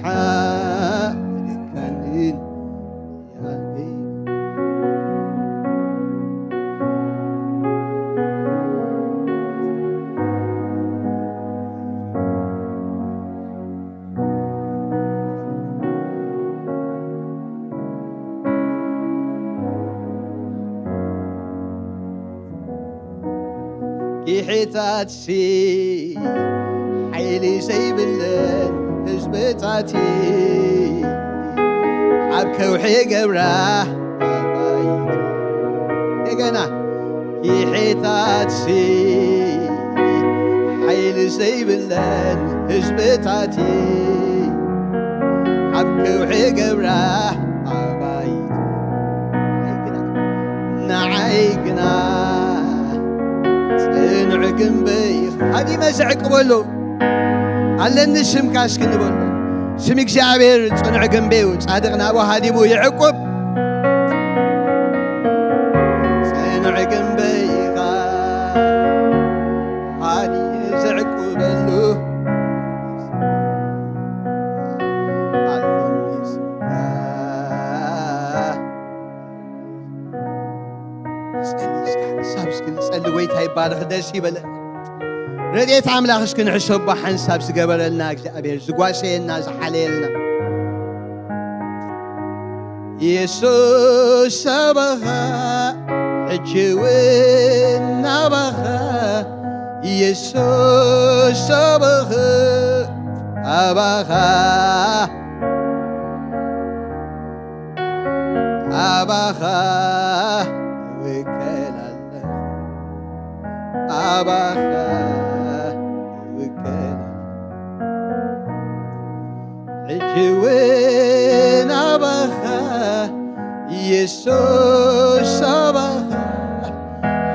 ሓልካንን ኪሒታትሲ ሓይሊ ዘይብለን ህዝብታት ኣብ ከውሒ ገብራ ኣባይቲ። እንደገና ኪሒታትሲ ሓይሊ ዘይብለን ህዝብታት ኣብ ከውሒ ገብራ ኣባይቲ። ንዓይ ግና ጽኑዕ ግንበይ ሃዲመ ዘዕቅበሉ ኣለኒ ስምካ እስኪ ንበሉ። ስም እግዚኣብሔር ጽኑዕ ግንበይ እዩ፣ ጻድቕ ናብኡ ሃዲሙ ይዕቁብ። ጽኑዕ ግንበይ ኢኻ ሃዲመ ዘዕቁበሉ ኣለኒ ስምካ። ጸሊ እስከ ሓንሳብ እስኪ ንጸሊ። ጎይታ ይባረኽ፣ ደስ ይበለና። ረድኤት ኣምላኽ እስኪ ንሕሰቦ፣ ሓንሳብ ዝገበረልና እግዚኣብሔር፣ ዝጓሰየና፣ ዝሓለየልና። የሱስ ኣባኻ፣ ሕጂ እውን ኣባኻ፣ የሱስ ኣባኻ፣ ኣባኻ፣ ኣባኻ እውከል ኣለኹ፣ ኣባኻ እውከል ኣለኹ። ሕጂ እውን ኣባኻ የሱስ ኣባኻ፣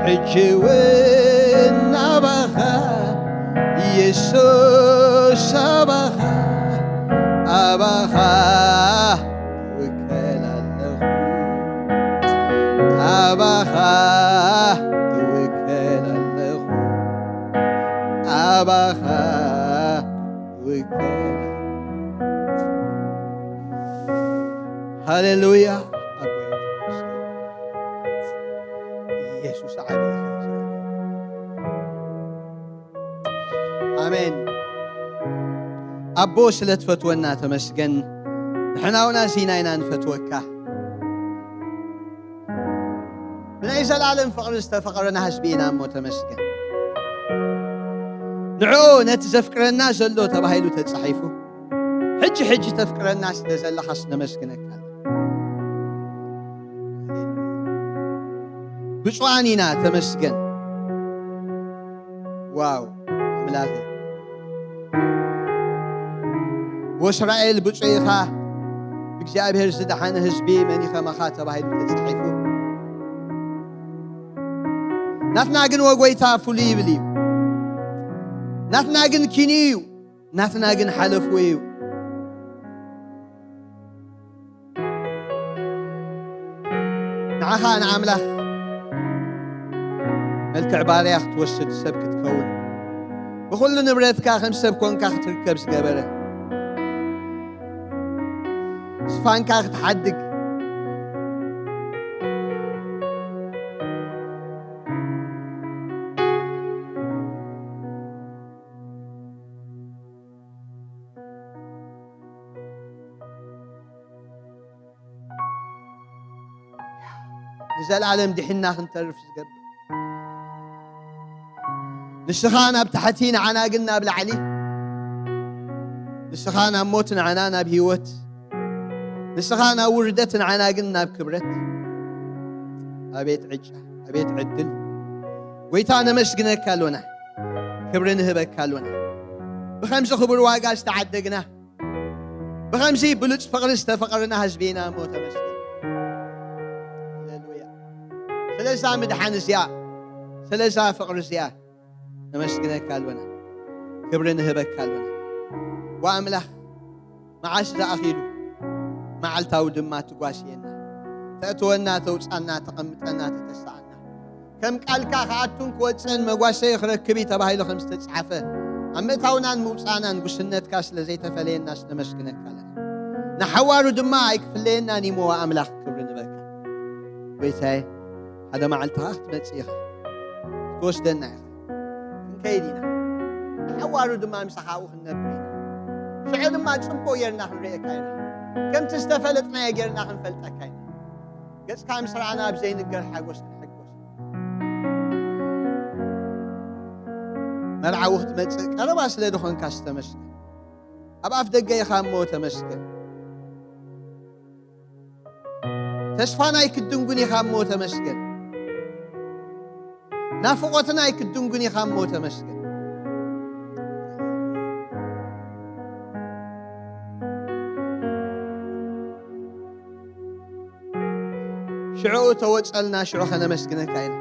ሕጂ እውን ኣባኻ የሱስ ኣባኻ፣ ኣባኻ እውከል ኣለኹ፣ ኣባኻ እውከል ኣለኹ፣ ኣባኻ እውከል። ሃሌሉያ። ኣቦ የሱስ ዓቢ ኢኻ። ኣሜን። ኣቦ ስለ ትፈትወና ተመስገን። ንሕና እውን ኣዚና ኢና ንፈትወካ። ብናይ ዘላለም ፍቕሪ ዝተፈቐረና ህዝቢ ኢና እሞ ተመስገን። ንዕኡ ነቲ ዘፍቅረና ዘሎ ተባሂሉ ተጻሒፉ። ሕጂ ሕጂ ተፍቅረና ስለ ዘለኻስ ነመስግነካ ኣለና። ብፁዓን ኢና ተመስገን። ዋው ኣምላኽ ወእስራኤል ብፁዕ ኢኻ፣ እግዚኣብሔር ዝደሓነ ህዝቢ መን እዩ ከማኻ ተባሂሉ ተጻሒፉ። ናትና ግን ወጎይታ ፍሉይ ይብል እዩ። ናትና ግን ኪንዩ እዩ። ናትና ግን ሓለፍዎ እዩ። ንዓኻ ንኣምላኽ መልክዕ ባርያ ክትወስድ ሰብ ክትከውን፣ ብኹሉ ንብረትካ ከም ሰብ ኮንካ ክትርከብ ዝገበረ፣ ዝፋንካ ክትሓድግ፣ ንዘለኣለም ድሒንና ክንተርፍ ዝገብር፣ ንስኻ ናብ ታሕቲ ንዓና ግን ናብ ላዕሊ፣ ንስኻ ናብ ሞት ንዓና ናብ ህይወት፣ ንስኻ ናብ ውርደት ንዓና ግን ናብ ክብረት። ኣቤት ዕጫ፣ ኣቤት ዕድል። ጎይታ ነመስግነካ ኣሎና፣ ክብሪ ንህበካ ኣሎና። ብኸምዚ ክቡር ዋጋ ዝተዓደግና፣ ብኸምዚ ብሉጽ ፍቕሪ ዝተፈቐርና ህዝቢ ኢና እሞ ተመስገን። ሃሌሉያ። ስለዛ ምድሓን እዚኣ፣ ስለዛ ፍቕሪ እዚኣ ነመስግነካ ኣሎና፣ ክብሪ ንህበካ ኣሎና። ወኣምላኽ መዓስ ዝኣኺሉ መዓልታዊ ድማ ትጓስየና፣ ተእትወና፣ ተውጻና፣ ተቐምጠና፣ ተተስኣና። ከም ቃልካ ክኣቱን ክወጽእን መጓሰዪ ክረክብ እዩ ተባሂሉ ከም ዝተጻሕፈ፣ ኣብ ምእታውናን ምውፃእናን ጉስነትካ ስለ ዘይተፈለየና ስነመስግነካ ኣለና። ንሓዋሩ ድማ ኣይክፍለየናን እዩ። ሞ ኣምላኽ ክብሪ ንበካ። ጎይታዬ፣ ሓደ መዓልቲ ኸዓ ክትመጽእ ኢኻ፣ ክትወስደና ኢኻ። ክንከይድ ኢና። ንሓዋሩ ድማ ምሳኻ ኣብኡ ክንነብር ኢና። ሽዑ ድማ ጽቡቕ ጌርና ክንርእየካ ኢና። ከምቲ ዝተፈለጥናዮ ጌርና ክንፈልጠካ ኢና። ገጽካ ምስ ረኣና ኣብ ዘይንገር ሓጎስ ክንሕጎስ። መርዓዊ ክትመጽእ ቀረባ ስለ ዝኾንካ ዝተመስገን። ኣብ ኣፍ ደገ ኢኻ እሞ ተመስገን። ተስፋና ኣይክድንጉን ኢኻ እሞ ተመስገን። ናፍቖትና ኣይክድንጉን ኢኻ እሞ ተመስገን። ሽዑ ተወጸልና፣ ሽዑ ከነመስግነካ ኢና።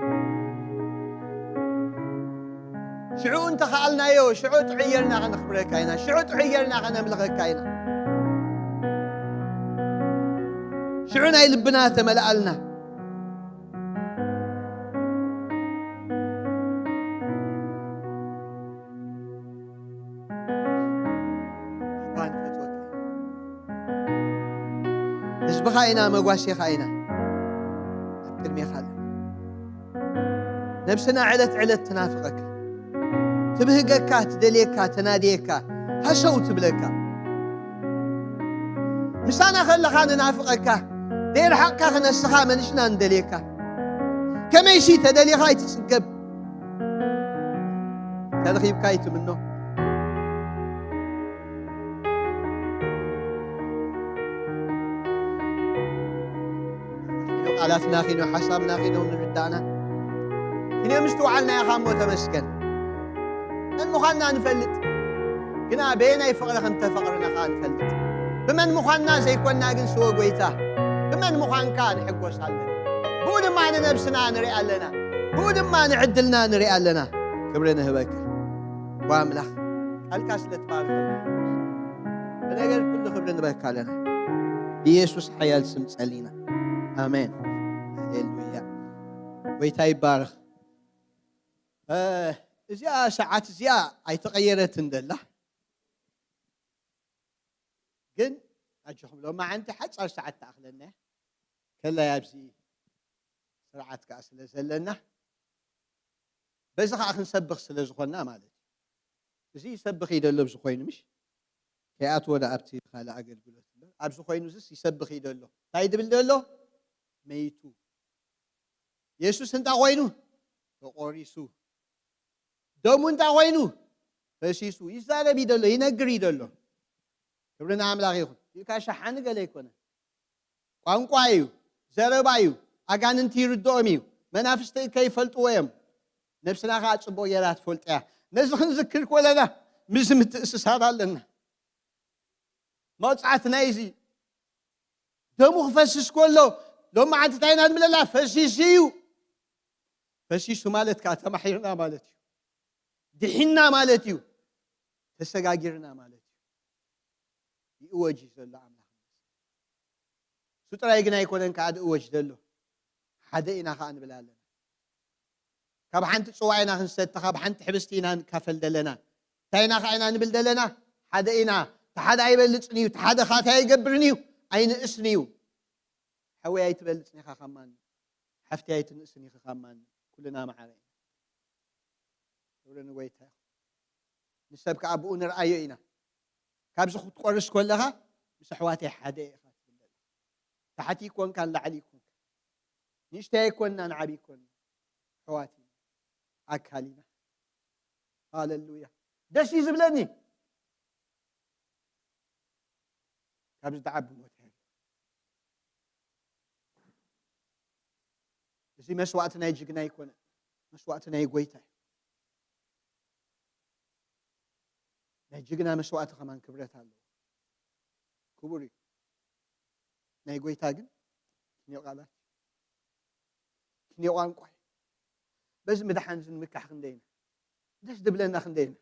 ሽዑ እንተኸኣልናዮ፣ ሽዑ ጥዑይ ጌርና ከነኽብረካ ኢና። ሽዑ ጥዑይ ጌርና ከነምልኸካ ኢና። ሽዑ ናይ ልብና ተመልኣልና። ኣባ ንፈትወካ። ህዝብኻ ኢና፣ መጓሴኻ ኢና። ኣብ ቅድሜኻ ኣለና። ነብስና ዕለት ዕለት ትናፍቐካ፣ ትብህገካ፣ ትደልየካ፣ ተናድየካ፣ ሃሰው ትብለካ። ምሳና ከለኻ ንናፍቐካ፣ ደይርሓቕካ ክነስኻ መሊስና ንደልየካ። ከመይሲ ተደሊኻ ኣይትጽገብ፣ ተረኺብካ ኣይትምኖ። ኪኖ ቃላትና፣ ኪኖ ሓሳብና፣ ኪኖ ምርዳእና፣ ኪኖ ምስትውዓልና ኢኻ እሞ ተመስገን። መን ምዃንና ንፈልጥ፣ ግና በየናይ ፍቕሪ ከም ተፈቕርና ኸኣ ንፈልጥ። ብመን ምዃንና ዘይኮንና ግን ስወ ጐይታ፣ ብመን ምዃንካ ንሕጎስ ኣለና። ብኡ ድማ ንነብስና ንርኢ ኣለና። ብኡ ድማ ንዕድልና ንርኢ ኣለና። ክብሪ ንህበካ። ጓ ኣምላኽ፣ ቃልካ ስለ ትባርኸና፣ ብነገር ኩሉ ክብሪ ንበካ ኣለና። ብኢየሱስ ሓያል ስም ጸሊና። ኣሜን። ሃሌሉያ። ጐይታ ይባረኽ። እ፣ እዚኣ ሰዓት እዚኣ ኣይተቐየረትን ደላ። ግን ኣጆኹም፣ ሎማዓንቲ ሓጻር ሰዓት ትኣኽለና እያ። ከላይ ኣብዚ ስርዓት ከኣ ስለ ዘለና፣ በዚ ከኣ ክንሰብኽ ስለ ዝኾንና ማለት እዩ። እዚ ይሰብኽ እዩ ደሎ ኣብዚ ኮይኑ፣ ምሽ? ከይኣትዎ ደኣ ኣብቲ ካልእ ኣገልግሎት እምበር፣ ኣብዚ ኮይኑ እዚስ ይሰብኽ እዩ ደሎ። እንታይ ድብል ደሎ? መይቱ። የሱስ እንታይ ኮይኑ? ተቖሪሱ። ደሙ እንታይ ኮይኑ? ፈሲሱ። ይዛረብ እዩ ደሎ፣ ይነግር እዩ ደሎ። ክብሪ ንኣምላኽ ይኹን። ኢልካ ሸሓኒ ገለ ኣይኮነን። ቋንቋ እዩ፣ ዘረባ እዩ። ኣጋንንቲ ይርድኦም እዩ። መናፍስቲ እከ ይፈልጥዎ እዮም። ነብስና ከኣ ጽቡቕ ጌራ ትፈልጦ እያ። ነዚ ክንዝክር ኮለና፣ ምስዚ ምትእስሳር ኣለና። መቕጻዕቲ ናይዚ ደሙ ክፈስስ ከሎ፣ ሎማዓንቲ እንታይ ኢና ንብል ኣለና? ፈሲሱ እዩ። ፈሲሱ ማለት ከኣ ተማሒርና ማለት እዩ። ድሒና ማለት እዩ። ተሰጋጊርና ማለት እዩ። ይእወጅ እዩ ዘሎ ኣምላኽ። እሱ ጥራይ ግን ኣይኮነን ከኣ ዝእወጅ ዘሎ። ሓደ ኢና ከኣ ንብል ኣለና። ካብ ሓንቲ ጽዋ ኢና ክንሰቲ፣ ካብ ሓንቲ ሕብስቲ ኢና ንካፈል ዘለና። እንታይ ኢና ከኣ ኢና ንብል ዘለና? ሓደ ኢና። እቲ ሓደ ኣይበልጽን እዩ፣ እቲ ሓደ ከኣ እንታይ ኣይገብርን እዩ? ኣይንእስን እዩ። ሓወይ ኣይትበልጽን ኢኻ ካብ ማንም፣ ሓፍተይ ኣይትንእስን ኢኺ ካብ ማንም። ኩልና ማዕረ ኢና። ክብሪ ንጎይታ ይኹን። ንሰብ ከኣ ብኡ ንርኣዮ ኢና። ካብዚ ክትቆርስ ከለኻ ምስ ኣሕዋተይ ሓደ ኢኻ ትብል ዘለኻ። ታሕቲ ይኮንካ፣ ንላዕሊ ይኮንካ። ንእሽተይ ኣይኮንናን፣ ዓቢ ኣይኮንናን። ኣሕዋት ኢና። ኣካል ኢና። ሃሌሉያ። ደስ እዩ ዝብለኒ። ካብዚ ዝዓቢ ሞት የለን። እዚ መስዋእቲ ናይ ጅግና ኣይኮነን። መስዋእቲ ናይ ጎይታ እዩ። ናይ ጅግና መስዋእቲ ከማን ክብረት ኣለዎ። ክቡር እዩ። ናይ ጎይታ ግን ክንዮ ቃላት፣ ክንዮ ቋንቋ እዩ። በዚ ምድሓን እዚ ንምካሕ ክንደይና፣ ደስ ድብለና ክንደይና፣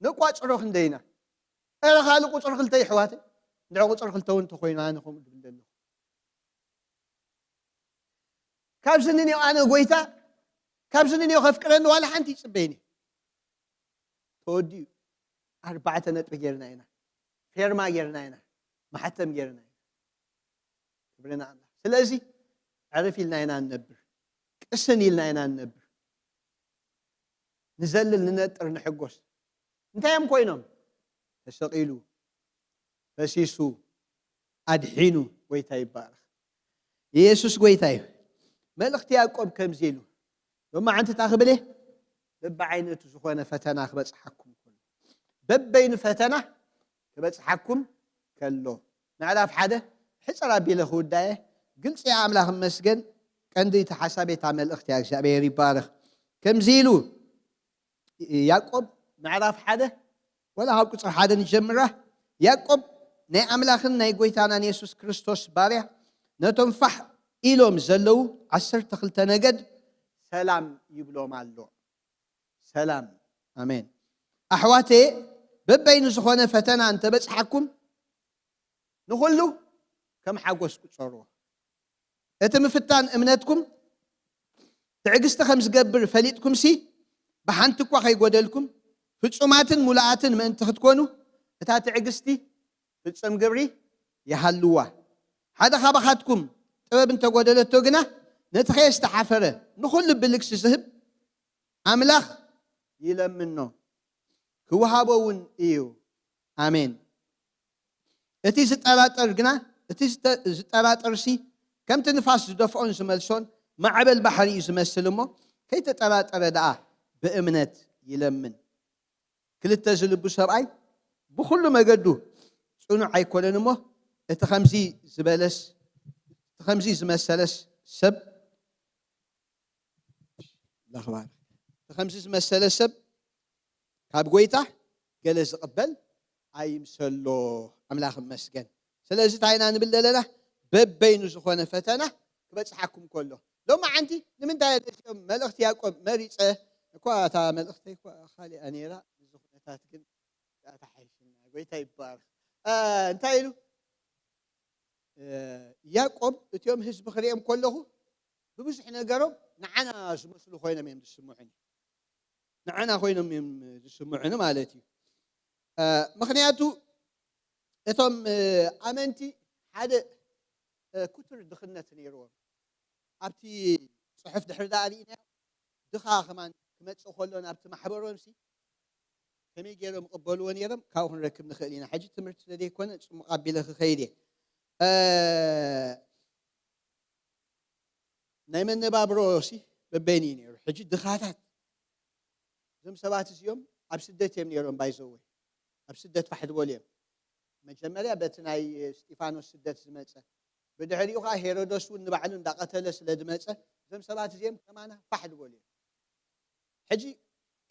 ነቋጽሮ ክንደይና። ኧረ ካልእ ቁጽሪ ክልተ ይሕዋተይ፣ እንድዒ ቁጽሪ ክልተ እውን እንተኾይኑ ኣነ ከምኡ ድብል ዘለኹ። ካብዚ ንንዮ ኣነ ጎይታ፣ ካብዚ ንንዮ ከፍቅረኒ ዋላ ሓንቲ ይጽበይኒ። ተወዲኡ። ኣርባዕተ ነጥቢ ጌርና ኢና፣ ፌርማ ጌርና ኢና፣ ማሕተም ጌርና ኢና። ክብሪ ንኣምላኽ። ስለዚ ዕርፍ ኢልና ኢና ንነብር፣ ቅስን ኢልና ኢና ንነብር። ንዘልል፣ ንነጥር፣ ንሕጎስ። እንታይ እዮም ኮይኖም? ተሰቒሉ፣ ፈሲሱ፣ ኣድሒኑ። ጎይታ ይባረኽ። ኢየሱስ ጎይታ እዩ። መልእኽቲ ያዕቆብ ከምዚ ኢሉ፣ ሎማዓንቲ እንታይ ክብል እየ? በብዓይነቱ ዝኾነ ፈተና ክበጽሓኩም ከሎ፣ በበይኑ ፈተና ክበጽሓኩም ከሎ፣ ምዕራፍ ሓደ ሕጽር ኣቢለ ክውዳየ፣ ግልጺ እያ፣ ኣምላኽ ይመስገን። ቀንዲ እቲ ሓሳብ እታ መልእኽቲ እያ። እግዚኣብሔር ይባረኽ። ከምዚ ኢሉ ያዕቆብ ምዕራፍ ሓደ፣ ወላ ካብ ቁጽሪ ሓደ ንጀምራ። ያዕቆብ ናይ ኣምላኽን ናይ ጎይታናን የሱስ ክርስቶስ ባርያ፣ ነቶም ፋሕ ኢሎም ዘለዉ ዓሰርተ ክልተ ነገድ ሰላም ይብሎም ኣሎ። ሰላም። ኣሜን። ኣሕዋተየ፣ በበይኑ ዝኾነ ፈተና እንተበጽሓኩም፣ ንኹሉ ከም ሓጎስ ቁጸርዎ። እቲ ምፍታን እምነትኩም ትዕግስቲ ከም ዝገብር ፈሊጥኩምሲ፣ ብሓንቲ እኳ ከይጎደልኩም፣ ፍጹማትን ሙሉኣትን ምእንቲ ክትኮኑ፣ እታ ትዕግስቲ ፍጹም ግብሪ ይሃልዋ። ሓደ ካባኻትኩም ጥበብ እንተጎደለቶ ግና፣ ነቲ ከየስተሓፈረ ንኹሉ ብልግሲ ዝህብ ኣምላኽ ይለምኖ፣ ክወሃቦ እውን እዩ። ኣሜን። እቲ ዝጠራጠር ግና፣ እቲ ዝተ-፣ ዝጠራጠርሲ፣ ከምቲ ንፋስ ዝደፍኦን ዝመልሶን ማዕበል ባሕሪ እዩ ዝመስል እሞ፣ ከይተጠራጠረ ደኣ ብእምነት ይለምን። ክልተ ዝልቡ ሰብኣይ ብኹሉ መገዱ ጽኑዕ ኣይኮነን እሞ፣ እቲ ከምዚ ዝበለስ፣ እቲ ከምዚ ዝመሰለስ ሰብ፣ ኣምላኽ ይባርክ። እቲ ከምዚ ዝመሰለ ሰብ ካብ ጎይታ ገለ ዝቕበል ኣይምሰሎ። ኣምላኽ ይመስገን። ስለዚ እንታይ ኢና ንብል ዘለና? በበይኑ ዝኾነ ፈተና ክበጽሓኩም ከሎ። ሎማዓንቲ ንምንታይ እየ ነዚኦም መልእኽቲ ያዕቆብ መሪጸ? እኳ እታ መልእኽተይ እኳ ካሊኣ ነይራ፣ እዚ ኩነታት ግን እዚኣ ተሓይሽና። ጎይታ ይባረኽ። እ፣ እንታይ ኢሉ? እ፣ ያዕቆብ እቲኦም ህዝቢ ክሪኦም ከለኹ ብብዙሕ ነገሮም ንዓና ዝመስሉ ኮይኖም እዮም ዝስምዑኒ። ንዓና ኮይኖም እዮም ዝስምዑኒ ማለት እዩ። እ፣ ምኽንያቱ እቶም፣ እ፣ ኣመንቲ ሓደ፣ እ፣ ክቱር ድኽነት ነይርዎም። ኣብቲ ጽሑፍ ድሕሪ ደኣ ርኢናዮ፣ ድኻ ከማን ክመጽእ ከሎ ናብቲ ማሕበሮምሲ ከመይ ገይሮም ይቕበልዎ ነይሮም? ካብኡ ክንረክብ ንኽእል ኢና። ሕጂ ትምህርቲ ስለ ዘይኮነ ጽሙቕ ኣቢለ ክኸይድ እየ። እ፣ ናይ መነባብሮሲ በበይኑ እዩ ነይሩ። ሕጂ ድኻታት፣ እዞም ሰባት እዚኦም ኣብ ስደት እዮም ነይሮም። ባይዘወይ ኣብ ስደት ፋሕ ዝበሉ እዮም። መጀመርያ በቲ ናይ እስጢፋኖስ ስደት ዝመጸ፣ ብድሕሪኡ ከዓ ሄሮዶስ እውን ንባዕሉ እንዳቐተለ ስለ ዝመጸ፣ እዞም ሰባት እዚኦም ከማና ፋሕ ዝበሉ እዮም። ሕጂ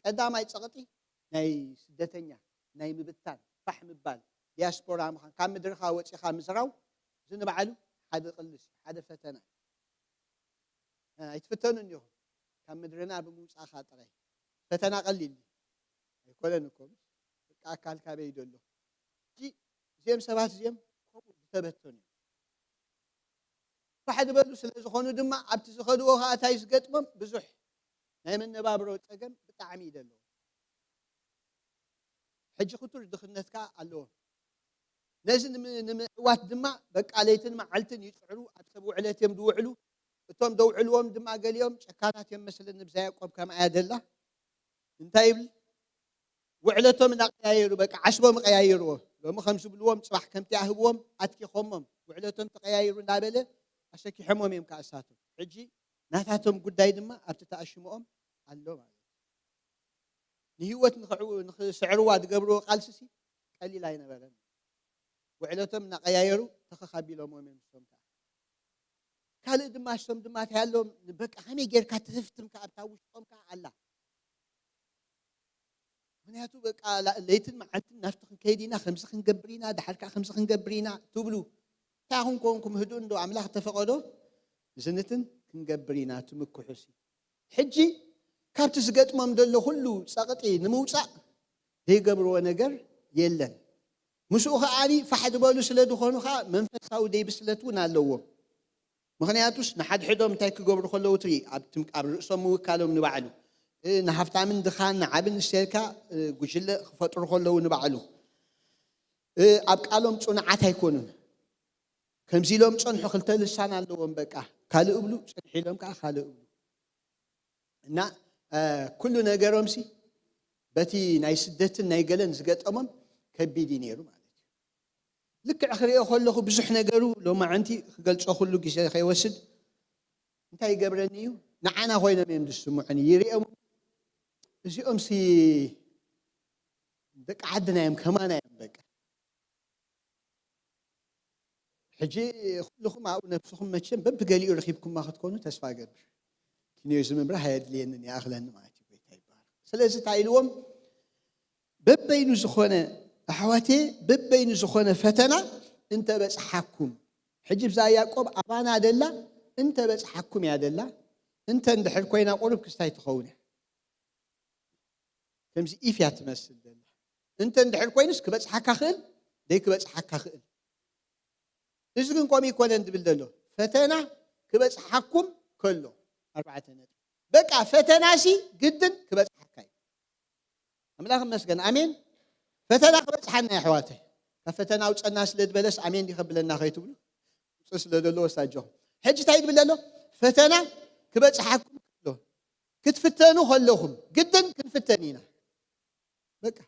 ቀዳማይ ጸቕጢ ናይ ስደተኛ፣ ናይ ምብታን፣ ፋሕ ምባል፣ ዲያስፖራ ምዃን፣ ካብ ምድርኻ ወጺኻ ምዝራው፣ እዚ ንባዕሉ ሓደ ቅልስ፣ ሓደ ፈተና። እ፣ ኣይትፍተኑን ኢኹም፣ ካብ ምድርና ብምውጻእኻ ጥራይ። ፈተና ቀሊል እዩ። ኣይኮነን እኮ፣ በቃ ኣካልካ በይ ደሎ። ሕጂ እዚኦም ሰባት እዚኦም ከምኡ ዝተበተኑ እዮም። ፋሕ ዝበሉ ስለ ዝኾኑ ድማ ኣብቲ ዝኸድዎ ከዓ እንታይ ዝገጥሞም? ብዙሕ ናይ መነባብሮ ጸገም ብጣዕሚ እዩ ዘለዎም። ሕጂ ክቱር ድኽነት ከዓ ኣለዎም። ነዚ ንም-፣ ንምዕዋት ድማ በቃ ለይትን መዓልትን ይጽዕሩ፣ ኣብ ሰብ ውዕለት እዮም ዝውዕሉ። እቶም ደውዕልዎም ድማ ገሊኦም ጨካናት እዮም መስለኒ፣ ብዛ ያዕቆብ ከምኣ እያ ደላ። እንታይ ይብል? ውዕለቶም እናቀያየሩ፣ በቃ ዓስቦም ቀያይርዎ። ሎሚ ከም ዝብልዎም፣ ጽባሕ ከምቲ ኣህብዎም ኣትኪኾሞም። ውዕለቶም ተቀያይሩ እናበለ ኣሰኪሖሞም እዮም ከኣ እሳቶም። ሕጂ ናታቶም ጉዳይ ድማ ኣብቲ ተኣሽምኦም ኣሎ ማለት እዩ። ንህይወት ንኽዕው-፣ ንኽስዕርዋ ዝገብርዎ ቃልስሲ ቀሊል ኣይነበረን። ውዕለቶም እናቀያየሩ ተኸኽ ኣቢሎምዎም እዮም ንሶም ከኣ። ካልእ ድማ እሶም ድማ እንታይ ኣለዎም? በቃ ከመይ ጌርካ ትህፍትም ከኣ ኣብታ ውሽጦም ከኣ ኣላ። ምኽንያቱ በቃ ላ-፣ ለይትን መዓልትን ናብቲ ክንከይድ ኢና፣ ከምዚ ክንገብር ኢና፣ ደሓር ከኣ ከምዚ ክንገብር ኢና ትብሉ። እንታይ ኹን ኮንኩም ህዱእ እንዶ ኣምላኽ ተፈቐዶ ዝንትን ክንገብር ኢና ትምክሑሲ። ሕጂ ካብቲ ዝገጥሞም ዘሎ ኩሉ ጸቕጢ ንምውጻእ ዘይገብርዎ ነገር የለን። ምስኡ ከኣኒ ፋሕ ዝበሉ ስለ ዝኾኑ ከኣ መንፈሳዊ ደይብስለት እውን ኣለዎም። ምኽንያቱስ ንሓድሕዶም እንታይ ክገብሩ ከለዉ ትርኢ፣ ኣብ ትም-፣ ኣብ ርእሶም ምውካሎም ንባዕሉ። እ፣ ንሃፍታምን ድኻን ንዓብን ንሴልካ፣ እ፣ ጉጅለ ክፈጥሩ ከለዉ ንባዕሉ፣ እ፣ ኣብ ቃሎም ጽኑዓት ኣይኮኑን። ከምዚ ኢሎም ጸንሑ፣ ክልተ ልሳን ኣለዎም፣ በቃ ካልእ እብሉ፣ ጽንሕ ኢሎም ከዓ ካልእ እብሉ። እና፣ እ፣ ኩሉ ነገሮምሲ በቲ ናይ ስደትን ናይ ገለን ዝገጠሞም ከቢድ እዩ ነይሩ ማለት እዩ። ልክዕ ክሪኦ ከለኹ ብዙሕ ነገሩ ሎማዕንቲ ክገልጾ ኩሉ ግዜ ከይወስድ እንታይ ይገብረኒ እዩ? ንዓና ኮይኖም እዮም ዝስምዑኒ። ይሪኦም፣ እዚኦምሲ ደቂ ዓድና እዮም፣ ከማና እዮም በቃ። ሕጂ ኩልኹም ኣብኡ ነብስኹም መቸም በብገሊኡ ረኺብኩማ ክትኮኑ ተስፋ እገብር። ኪንዮ እዚ ምምራሕ ኣየድልየንን፣ ይኣኽለኒ ማለት እዩ። ጎይታ ይባረክ። ስለዚ እንታይ ኢልዎም? በበይኑ ዝኾነ፣ ኣሕዋቴ፣ በበይኑ ዝኾነ ፈተና እንተ በጽሓኩም፣ ሕጂ ብዛ ያዕቆብ ኣባና ደላ፣ እንተ በጽሓኩም እያ ደላ። እንተ እንድሕር ኮይና ቁሩብ ክስታይ ትኸውን እያ። ከምዚ ኢፍ እያ ትመስል ደላ። እንተ እንድሕር ኮይኑስ ክበጽሓካ ክእል፣ ደይ ክበጽሓካ ክእል። እዚ ግን ከምኡ ይኮነን ዝብል ዘሎ። ፈተና ክበጽሓኩም ከሎ፣ ኣርባዕተ ነጥቢ። በቃ ፈተናሲ ግድን ክበጽሓካ እዩ። ኣምላኽ ይመስገን። ኣሜን። ፈተና ክበጽሓና፣ ኣሕዋተይ። ካብ ፈተና ኣውጸና ስለ ዝበለስ ኣሜን ዲኸ ብለና ከይትብሉ፣ ውጽእ ስለ ዘለዎ ሳጆኹም። ሕጂ እንታይ ዝብል ዘሎ? ፈተና ክበጽሓኩም ከሎ፣ ክትፍተኑ ከለኹም፣ ግድን ክንፍተን ኢና። በቃ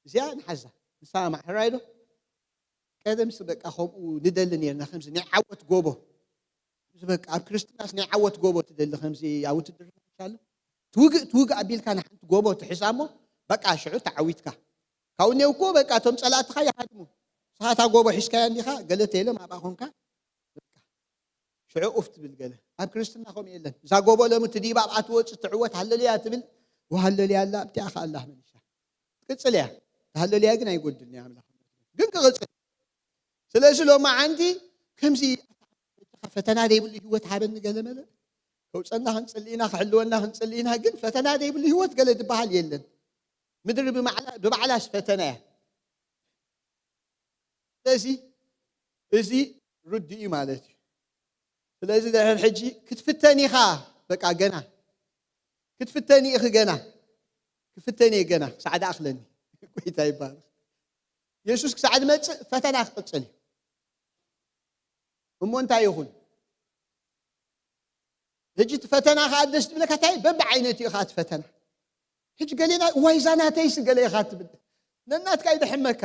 እዚኣ ንሓዛ፣ ንሳ ማሕራይ ዶ? ቀደምስ በቃ ከምኡ ንደሊ ነርና፣ ከምዚ ናይ ዓወት ጎቦ። ከምዚ በቃ ኣብ ክርስትናስ ናይ ዓወት ጎቦ ትደሊ፣ ከምዚ ኣብ ውትድርና ይሻሎ። ትውግእ፣ ትውግእ ኣቢልካ ንሓንቲ ጎቦ ትሕዛ እሞ፣ በቃ ሽዑ ተዓዊትካ። ካብኡ እኔው እኮ በቃ እቶም ጸላእትኻ ይሃድሙ። ንስኻ እታ ጎቦ ሒዝካያ እንዲኻ፣ ገለ ተይሎም ኣብኣ ኾንካ፣ በቃ ሽዑ ኡፍ ትብል ገለ። ኣብ ክርስትና ከምኡ የለን። እዛ ጎቦ ሎሚ ትዲባ ኣብኣ ትወጽእ ትዕወት፣ ሃለሉያ ትብል፣ ወሃለሉያ ኣላ፣ ኣብቲኣ ከኣ ኣላ መሊሻ። ትቅጽል እያ። ሃለሉያ ግን ኣይጎድልን እያ ኣምላኽ። ግን ክቅጽል። ስለዚ ሎማዓንቲ ከምዚ ፈተና ዘይብሉ ህይወት ሃበኒ ገለ መለ። ከውጸና ክንጽሊ ኢና፣ ክሕልወና ክንጽሊ ኢና፣ ግን ፈተና ዘይብሉ ህይወት ገለ ዝበሃል የለን። ምድሪ ብማዕላ-፣ ብባዕላስ ፈተና እያ። ስለዚ እዚ ርዱእ እዩ ማለት እዩ። ስለዚ ድሕር ሕጂ ክትፍተን ኢኻ፣ በቃ ገና ክትፍተን ኢኺ፣ ገና ክፍተን እየ፣ ገና ክሳዕ ደኣኽለኒ። ጎይታ ይባረክ። የሱስ ክሳዕ ዝመጽእ ፈተና ክቕጽል እዩ። እሞ እንታይ ይኹን? ሕጂ እቲ ፈተና ከዓ ደስ ዝብለካ እንታይ? በብዓይነቱ እዩ ከዓ እቲ ፈተና። ሕጂ ገሌና፣ "እዋይ፣ እዛ ናተይሲ" ገለ ኢኻ ትብል። ነናትካ ይደሕመካ።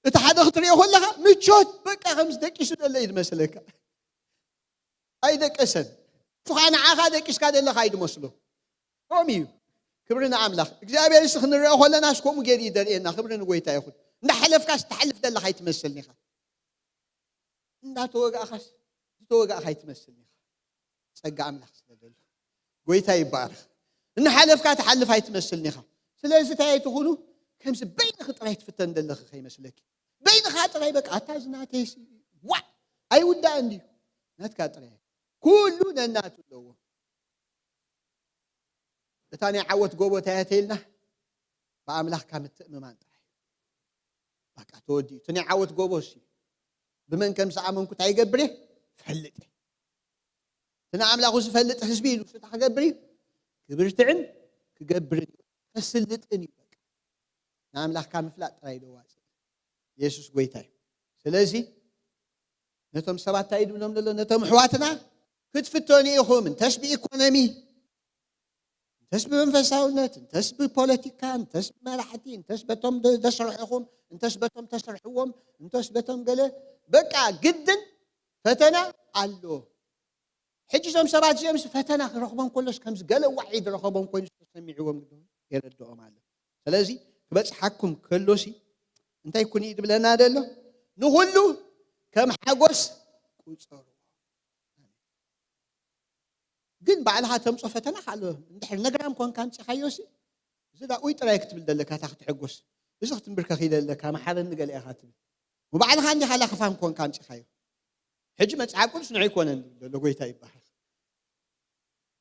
እቲ ሓደ ክትሪኦ ከለኻ ምቾት፣ በቃ ከምዚ ደቂሱ ዘሎ እዩ ዝመስለካ። ኣይደቀሰን። እሱ ከዓ ንዓኻ ደቂስካ ዘለኻ እዩ ዝመስሎ። ከምኡ እዩ። ክብሪ ንኣምላኽ። እግዚኣብሔር እሱ ክንሪኦ ከለናስ ከምኡ ገይሩ እዩ ዘርእየና። ክብሪ ንጎይታ ይኹን። እንዳሓለፍካስ ትሓልፍ ዘለኻ ኣይትመስልን ኢኻ። እንዳተወጋእኻስ ዝተወጋእኻ ኣይትመስልን ኢኻ። ጸጋ ኣምላኽ ስለ ዘሎ። ጎይታ ይባረኽ። እናሓለፍካ ትሓልፍ ኣይትመስልን ኢኻ። ስለዚ እንታይ ኣይትኹኑ፣ ከምዚ በይንኺ ጥራይ ትፍተን ዘለኺ ከይመስለኪ። በይንኻ ጥራይ በቃ፣ ኣታ እዚ ናተይሲ፣ ዋዕ፣ ኣይውዳእን ድዩ? ናትካ ጥራይ። ኩሉ ነናቱ ኣለዎ። እታ ናይ ዓወት ጎቦ እንታይ እያ ተይልና? ብኣምላኽካ ምትእምማን ጥራይ። በቃ ተወዲኡ። እቲ ናይ ዓወት ጎቦ እሲ ብመን ከም ዝኣመንኩ እንታይ ይገብር እየ? ፈልጥ እየ። እቲ ንኣምላኹ ዝፈልጥ ህዝቢ ኢሉ እሱ እንታይ ክገብር እዩ? ክብርትዕን ክገብርን እዩ። ከስልጥን እዩ በቃ። ንኣምላኽካ ምፍላጥ ጥራይ እዩ ለዋጽእ። የሱስ ጎይታ እዩ። ስለዚ ነቶም ሰባት እንታይ እዩ ዝብሎም ዘሎ? ነቶም ኣሕዋትና ክትፍተኑ ኢኹም፣ እንተስ ብኢኮኖሚ፣ እንተስ ብመንፈሳውነት፣ እንተስ ብፖለቲካ፣ እንተስ ብመራሕቲ፣ እንተስ በቶም ደ-፣ ዘስርሕኹም፣ እንተስ በቶም ተስርሕዎም፣ እንተስ በቶም ገለ፣ በቃ ግድን ፈተና ኣሎ። ሕጂ እዞም ሰባት እዚኦምስ ፈተና ክረኽቦም ከሎስ ከምዚ ገለ ዋዒ ዝረኸቦም ኮይኑ ተሰሚዕዎም ግድን የረድኦም ኣሎ። ስለዚ ክበጽሓኩም ከሎሲ እንታይ ኩኒ እዩ ዝብለና ዘሎ? ንኹሉ ከም ሓጎስ ቁጸሩ። ግን ባዕልኻ ተምጾ ፈተና ኣሎ። እንድሕር ነግራም ኮንካ ኣምጺኻዮሲ፣ እዚ ዳ ኡይ ጥራይ ክትብል ዘለካ፣ እታ ክትሕጎስ። እዚ ክትንብርከኽ እዩ ዘለካ፣ መሓረኒ ገለ ኢኻ ትብል። ንባዕልኻ እንዲኻ ላኽፋም ኮንካ ኣምጺኻዮ። ሕጂ መጽሓፍ ቅዱስ ንዑ ኣይኮነን ዝብል ዘሎ፣ ጎይታ ይባረኽ።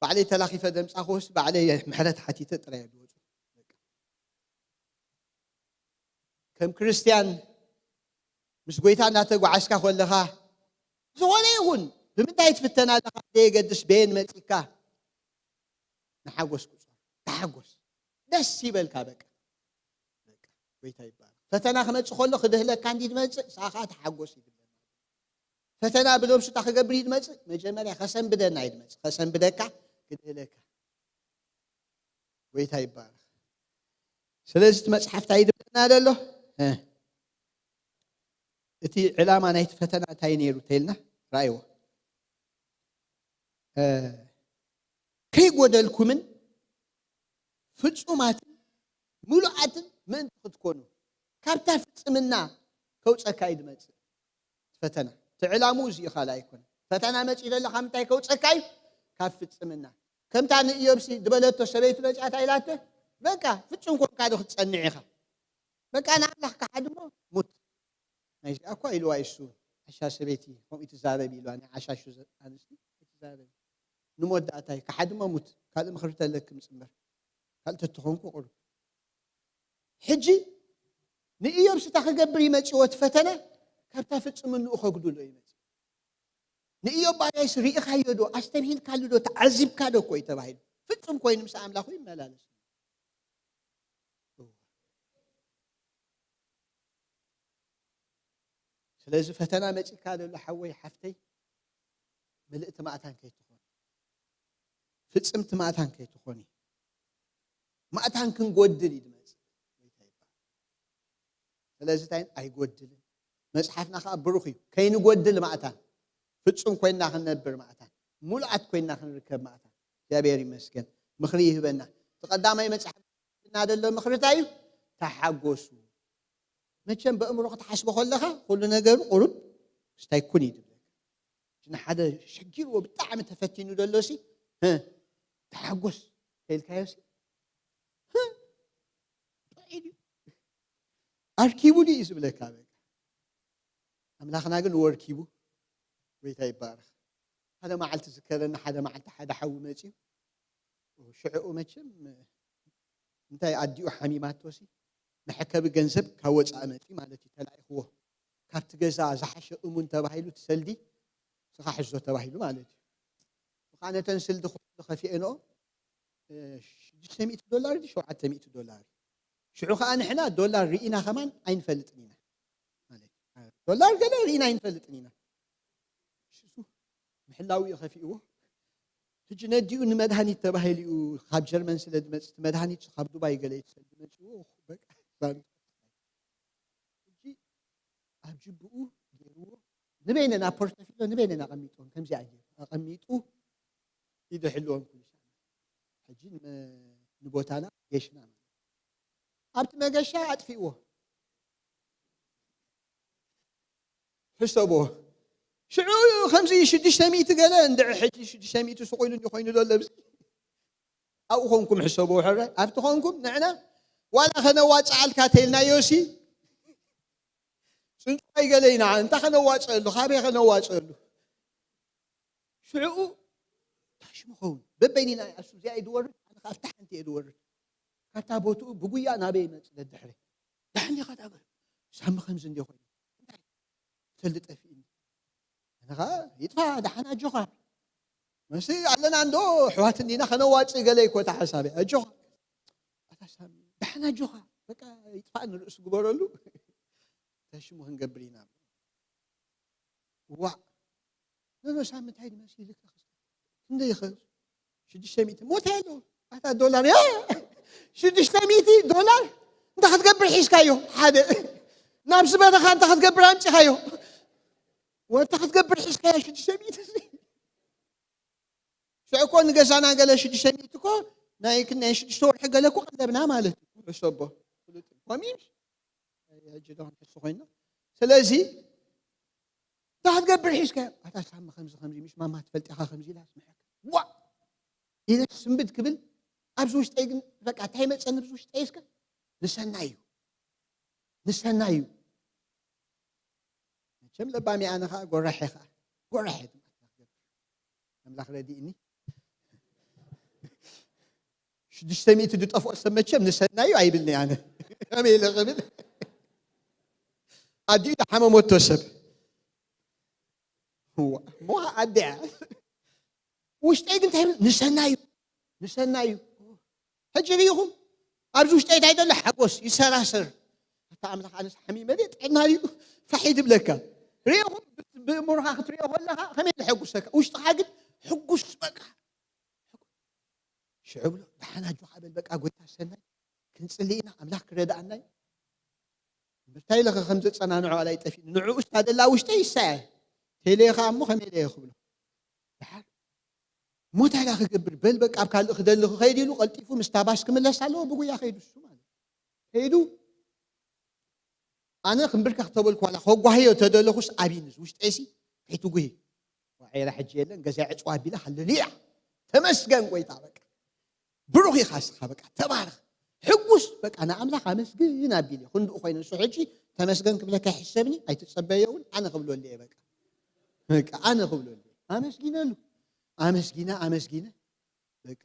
ባዕለይ ተላኺፈ ዘምጻኹስ፣ ባዕለይ ምሕረት ሓቲተ ጥራይ ዝወጹ። ከም ክርስትያን ምስ ጎይታ እናተጓዓዝካ ከለኻ፣ ዝኾነ ይኹን ብምንታይ ትፍተን ኣለኻ፣ ዘየገድስ በየን መጺካ፣ ንሓጎስ ተሓጎስ፣ ደስ ይበልካ። በቃ በቃ፣ ጎይታ ይባረክ። ፈተና ክመጽእ ከሎ ክድህለካ እንዲ ትመጽእ፣ ንስኻ ተሓጎስ ይብል። ፈተና ብነብሱታ ክገብር ይድመጽእ፣ መጀመርያ ከሰንብደና ይድመጽእ፣ ከሰንብደካ፣ ክድህለካ። ጎይታ ይባረክ። ስለዚ እቲ መጽሓፍ እንታይ ይድብለና ዘሎ? እ፣ እቲ ዕላማ ናይቲ ፈተና እንታይ ነይሩ ተይልና? ራእይዎ። እ፣ ከይጎደልኩምን ፍጹማትን ምሉኣትን ምእንቲ ክትኮኑ፣ ካብታ ፍጽምና ከውጸካ እዩ ድመጽእ። ፈተና እቲ ዕላምኡ እዚ እዩ፣ ካልእ ኣይኮነን። ፈተና መጺኡ ዘሎ ካብ ምንታይ ከውጸካ እዩ? ካብ ፍጽምና። ከምታ ንኢዮብሲ ዝበለቶ ሰበይቱ መጺኣታ ኢላተ፣ በቃ ፍጹም ኮንካ ዶ ክትጸንዕ ኢኻ? በቃ ንኣምላኽ ክሓድሞ ሙት። ናይዚኣ እኳ ኢልዋ ይሱ፣ ዓሻ ሰበይቲ ከምኡ ትዛረብ ኢልዋ፣ ናይ ዓሻሹ ዘ-፣ ኣንስቲ ኣይትዛረብ። ንሞት ደኣ እንታይ፣ ክሓድሞ ሙት፣ ካልእ ምኽሪ ተለክም ጽምበር። ካልእ ተትኾንኩ ቁሩብ። ሕጂ ንኢዮብ ስታ ክገብር ይመጽዎ እቲ ፈተነ፣ ካብታ ፍጽምንኡ ከጉድሎ ይመጽእ። ንኢዮብ ባርያይስ ርኢኻዮ ዶ? ኣስተብሂልካሉ ዶ? ተዓዚብካ ዶ እኮ እዩ ተባሂሉ። ፍጹም ኮይኑ ምስ ኣምላኹ ይመላለስ። ስለዚ ፈተና መጺካ ዘሎ ሓወይ ሓፍተይ፣ ምልእቲ ማእታን ከይትኾኒ፣ ፍጽምቲ ማእታን ከይትኾኒ። ማእታን ክንጎድል እዩ ዝመጽእ። ጎይታ ይባረክ። ስለዚ እንታይ ኣይጎድልን። መጽሓፍና ከኣ ብሩኽ እዩ። ከይንጎድል ማእታን፣ ፍጹም ኮይንና ክንነብር ማእታን፣ ሙሉኣት ኮይንና ክንርከብ ማእታን። እግዚኣብሔር ይመስገን። ምኽሪ ይህበና። እቲ ቀዳማይ መጽሓፍ እና ዘሎ ምኽሪ እንታይ እዩ? ተሓጎሱ። መቸም በእምሮ ክትሓስቦ ከለኻ ኩሉ ነገሩ ቁሩብ ስታይ ኩን እዩ ዝብለካ። እቲ ንሓደ ሸጊርዎ ብጣዕሚ ተፈቲኑ ዘሎ ሲ፣ እ፣ ተሓጎስ ከይልካዮ ሲ፣ እ፣ ጥዑይ ድዩ? ኣርኪቡ ድዩ ዝብለካ በቃ። ኣምላኽና ግን ወርኪቡ። ጎይታ ይባረኽ። ሓደ መዓልቲ ዝከረኒ፣ ሓደ መዓልቲ ሓደ ሓዊ መጺኡ። ሽዕኡ መቸም እንታይ ኣዲኡ ሓሚማቶሲ መሐከቢ ገንዘብ ካብ ወፃኢ መፂ ማለት እዩ። ተላኢኽዎ ካብቲ ገዛ ዝሓሸ እሙን ተባሂሉ እቲ ሰልዲ ስኻ ሕዞ ተባሂሉ ማለት እዩ። ብኸዓ ነተን ስልዲ ኩሉ ከፊኤንኦ፣ እ፣ ሽዱሽተ ሚእቲ ዶላር ድዩ ሸውዓተ ሚእቲ ዶላር እዩ። ሽዑ ከዓ ንሕና ዶላር ርኢና ከማን ኣይንፈልጥን ኢና ማለት እዩ። ዶላር ገለ ርኢና ኣይንፈልጥን ኢና። ሽሱ ምሕላው እዩ ከፊእዎ። ሕጂ ነዲኡ ንመድሃኒት ተባሂሉ እዩ ካብ ጀርመን ስለ ዝመጽእ፣ እቲ መድሃኒት ካብ ዱባይ ገለ እዩ ዝሰልድ መጺኡ። በቃ ዛንቱ ሕጂ ኣብ ጅብኡ ገይርዎ፣ ንበይነን ኣብ ፖርተፊሎ ንበይነን ኣቐሚጥዎም፣ ከምዚኣ ገይሩ ኣቐሚጡ ይድሕልዎም ኩሉ ሰዓት። ሕጂ ን-፣ ንቦታና ጌሽና ማለት ኣብቲ መገሻ ኣጥፊእዎ። ሕሰቦ። ሽዑ ከምዚ ሽዱሽተ ሚእቲ ገለ እንድዒ፣ ሕጂ ሽዱሽተ ሚእቲ ስቕ ኢሉ እንዲ ኮይኑ ዘሎ ኣብዚ። ኣብኡ ኾንኩም ሕሰቦ፣ ሕረ ኣብቲ ኾንኩም ንዕና ዋላ ከነዋጽኣልካ ተይልናዮሲ ጽንጽዋይ ገለ ኢና፣ እንታይ ከነዋጽኣሉ፣ ካበይ ከነዋጽኣሉ? ሽዕኡ ታሽሙ ኸውን። በበይኒና እሱ እዚኣ እዩ ዝወርድ፣ ኣነ ከኣ ኣብታ ሓንቲ እየ ዝወርድ። ካብታ ቦትኡ ብጉያ ናበይ ይመጽእ ደድሕረይ። ደሓን ዲኻ ዳገር? ሳሚ ከምዚ እንዲ ኮይኑ። እንታይ? ሰልዲ ጠፊእኒ። ኣነ ኸኣ ይጥፋ፣ ደሓን ኣጆኻ። መሲ ኣለና እንዶ፣ ኣሕዋት እንዲና ከነዋጽእ ገለ እኮ እታ ሓሳበይ። ኣጆኻ። ኣታ ሳሚ፣ ደሓን ኣጆኻ። በቃ ይጥፋ ንርእሱ ግበረሉ። እንታይ ሽሙ ክንገብር ኢና? ዋእ። ኖ፣ ኖ፣ ሳሚ እንታይ ድመሲልካ? ክንደይ ይኸ-፣ ሽዱሽተ ሚእቲ ሞት ኣሎ። ኣታ ዶላር፣ ያ! ሽዱሽተ ሚእቲ ዶላር? እንታይ ክትገብር ሒዝካዮ? ሓደ። ናብዚ በረኻ እንታይ ክትገብር ኣምጺኻዮ? ወ-፣ እንታይ ክትገብር ሒዝካዮ ሽዱሽተ ሚእቲ? ሽዑ እኮ ንገዛና ገለ ሽዱሽተ ሚእቲ እኮ ናይ ክ-፣ ናይ ሽዱሽተ ወርሒ ገለ እኮ ቀለብና ማለት እዩ። ሕሰቦ። ፍሉጥ እዩ። ኮሚን? ሕጂ ዶ ክንሕሱ ኮይና። ስለዚ እንታይ ክትገብር ሒዝካዮ? ኣታ ሳሚ ከምዚ ከምዚ፣ ምሽ ማማ ትፈልጥ ኢኻ ከምዚ ኢላ ስምዐካ። ዋ! ኢለ ስንብድ ክብል ኣብዚ ውሽጠይ ግን በቃ እንታይ መጸኒ ኣብዚ ውሽጠይ እስከ? ንሰናይ እዩ። ንሰናይ እዩ። መቸም ለባም እየ ኣነ ኸኣ ጎራሐ ኸኣ። ጎራሐ ድማ ክትገብር። ኣምላኽ ረዲእኒ። ሽዱሽተ ሚእቲ ዝጠፍኦ ሰብ መቸም ንሰናዩ ኣይብልኒ ኣነ። ከመይ ኢለ ክብል? ኣዲኡ ዝሓመመቶ ሰብ። እዋ፣ እሞ ኣዲኣ። ውሽጠይ ግን እንታይ ይብል? ንሰናዩ። ንሰናዩ። ሕጂ ርኢኹም ኣብዚ ውሽጠይ እንታይ ዘሎ ሓጎስ ይሰራሰር። ኣታ ኣምላኽ ኣነስ ሓሚመ ድየ ጥዕና ድዩ ፋሕ ይድብለካ። ርኢኹም ብእምሮኻ ክትሪኦ ከለኻ ከመይ ዘሐጉሰካ ውሽጥኻ ግን ሕጉስ በቃ። ሽዑ ብሎ ደሓን ኣጆኻ በል በቃ ጎይታ ሰናይ ክንጽሊ ኢና ኣምላኽ ክረድኣና እዩ። እንታይ ኢለ ከም ዘጸናንዖ ኣላ ይጠፊእኒ ንዕኡ ስታ ደላ ውሽጠይ ይሳየ። ቴሌኻ እሞ ከመይ ኢለ ክብሎ ደሓር ሞት ኣላ ክገብር በል በቃ ኣብ ካልእ ክደሊ ክኸይድ ኢሉ ቀልጢፉ ምስ ታባስ ክምለስ ኣለዎ ብጉያ ከይዱ እሱ ማለት ከይዱ ኣነ ክንብርከኽ ተበልኩ ዋላ ከጓህዮ ተደለኹስ ኣብይንስ ውሽጠይሲ ከይትጉሂ ዋዒራ ሕጂ የለን ገዛ ዕፅዋ ኣቢላ ሃለሉያ ተመስገን ጎይታ በቃ ብሩኽ ኢኻ ስኻ በቃ ተባረኽ ሕጉስ በቃ ንኣምላኽ ኣመስግን ኣቢለ ክንድኡ ኮይነ እሱ ሕጂ ተመስገን ክብለካ ይሕሰብኒ ኣይትጸበዮ እውን ኣነ ክብለሉ እየ በቃ በቃ ኣነ ክብለሉ ኣመስጊነሉ ኣመስጊነ ኣመስጊነ በቃ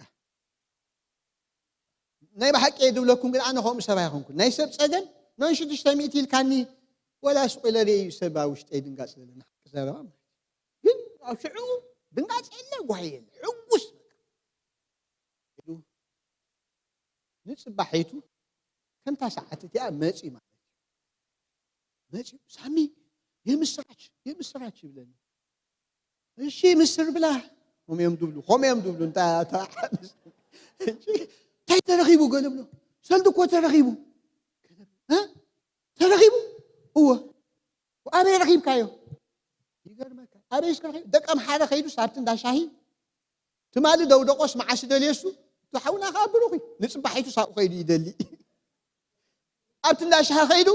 ናይ ብሓቂ እየ ዝብለኩም ግን ኣነ ከምኡ ሰብ ኣይኮንኩን ናይ ሰብ ፀገም ኖን ሽዱሽተ ሚእቲ ኢልካኒ ወላ ስቕ ኢለ ርእዩ ሰብ ኣብ ውሽጠይ ድንጋፅ ዘለና ሓቂ ዘረባ ማለት ግን ኣብ ሽዑ ድንጋፅ የለ ጓሂ የለ ሕጉስ በቃ ኢሉ ንፅባሒቱ ከምታ ሰዓት እቲኣ መፂ ማለት እዩ መፂ ሳሚ የምስራች የምስራች ይብለኒ እሺ ምስር ብላ ከምኦም ድብሉ ከምኦም ድብሉ እንታይ እንታይ ተረኺቡ ገለ ብሎ ሰልዲ እኮ ተረኺቡ ተረኺቡ እወ ኣበይ ረኺብካዮ ይገርመካ ኣበይ እስከ ደቀም ሓደ ከይዱ ሳብቲ እንዳሻሂ ትማሊ ደውደቆስ መዓስ ደልየሱ እቲ ሓውና ከዓ ብሩኽ እዩ ንፅባሒቱ ሳብኡ ከይዱ ይደሊ ኣብቲ እንዳሻሂ ከይዱ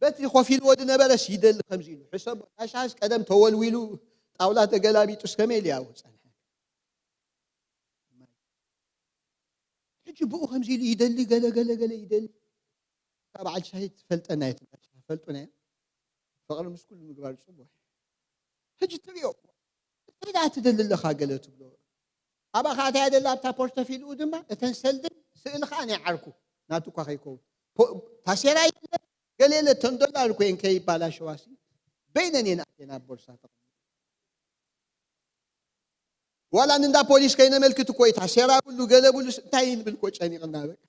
በቲ ኮፍ ኢልዎ ዝነበረስ ይደሊ ከምዚ ኢሉ ሕሰቦ እንዳሻሂስ ቀደም ተወልዊሉ ጣውላ ተገላቢጡስ ከመይ ኢሉ ያው ፀንሐ ሕጂ ብኡ ከምዚ ኢሉ ይደሊ ገለ ገለ ገለ ይደሊ እታ በዓል ሻሂ ትፈልጠና እየ ትፈልጡና እየ ፍቕሪ ምስ ኩሉ ምግባር ፅቡቅ ሕጂ ትሪኦ እንታይ ደኣ ትደሊ ኣለኻ ገለ ትብሎ ኣባኻ እንታይ ደላ ኣብታ ፖርተፊልኡ ድማ እተን ሰልድን ስእልኻ ናይ ዓርኩ ናቱ እኳ ከይከውን ታሴራ የለ ገለ የለ እተን ዶላር ኮይን ከይባላሸዋሲ በይነን እየን ኣቴና ቦርሳ ተቐሚጠ ዋላ ንእንዳ ፖሊስ ከይነመልክት እኮ እዩ ታሴራ ብሉ ገለ ብሉ እንታይ ንብል እኮ ጨኒቕና በቃ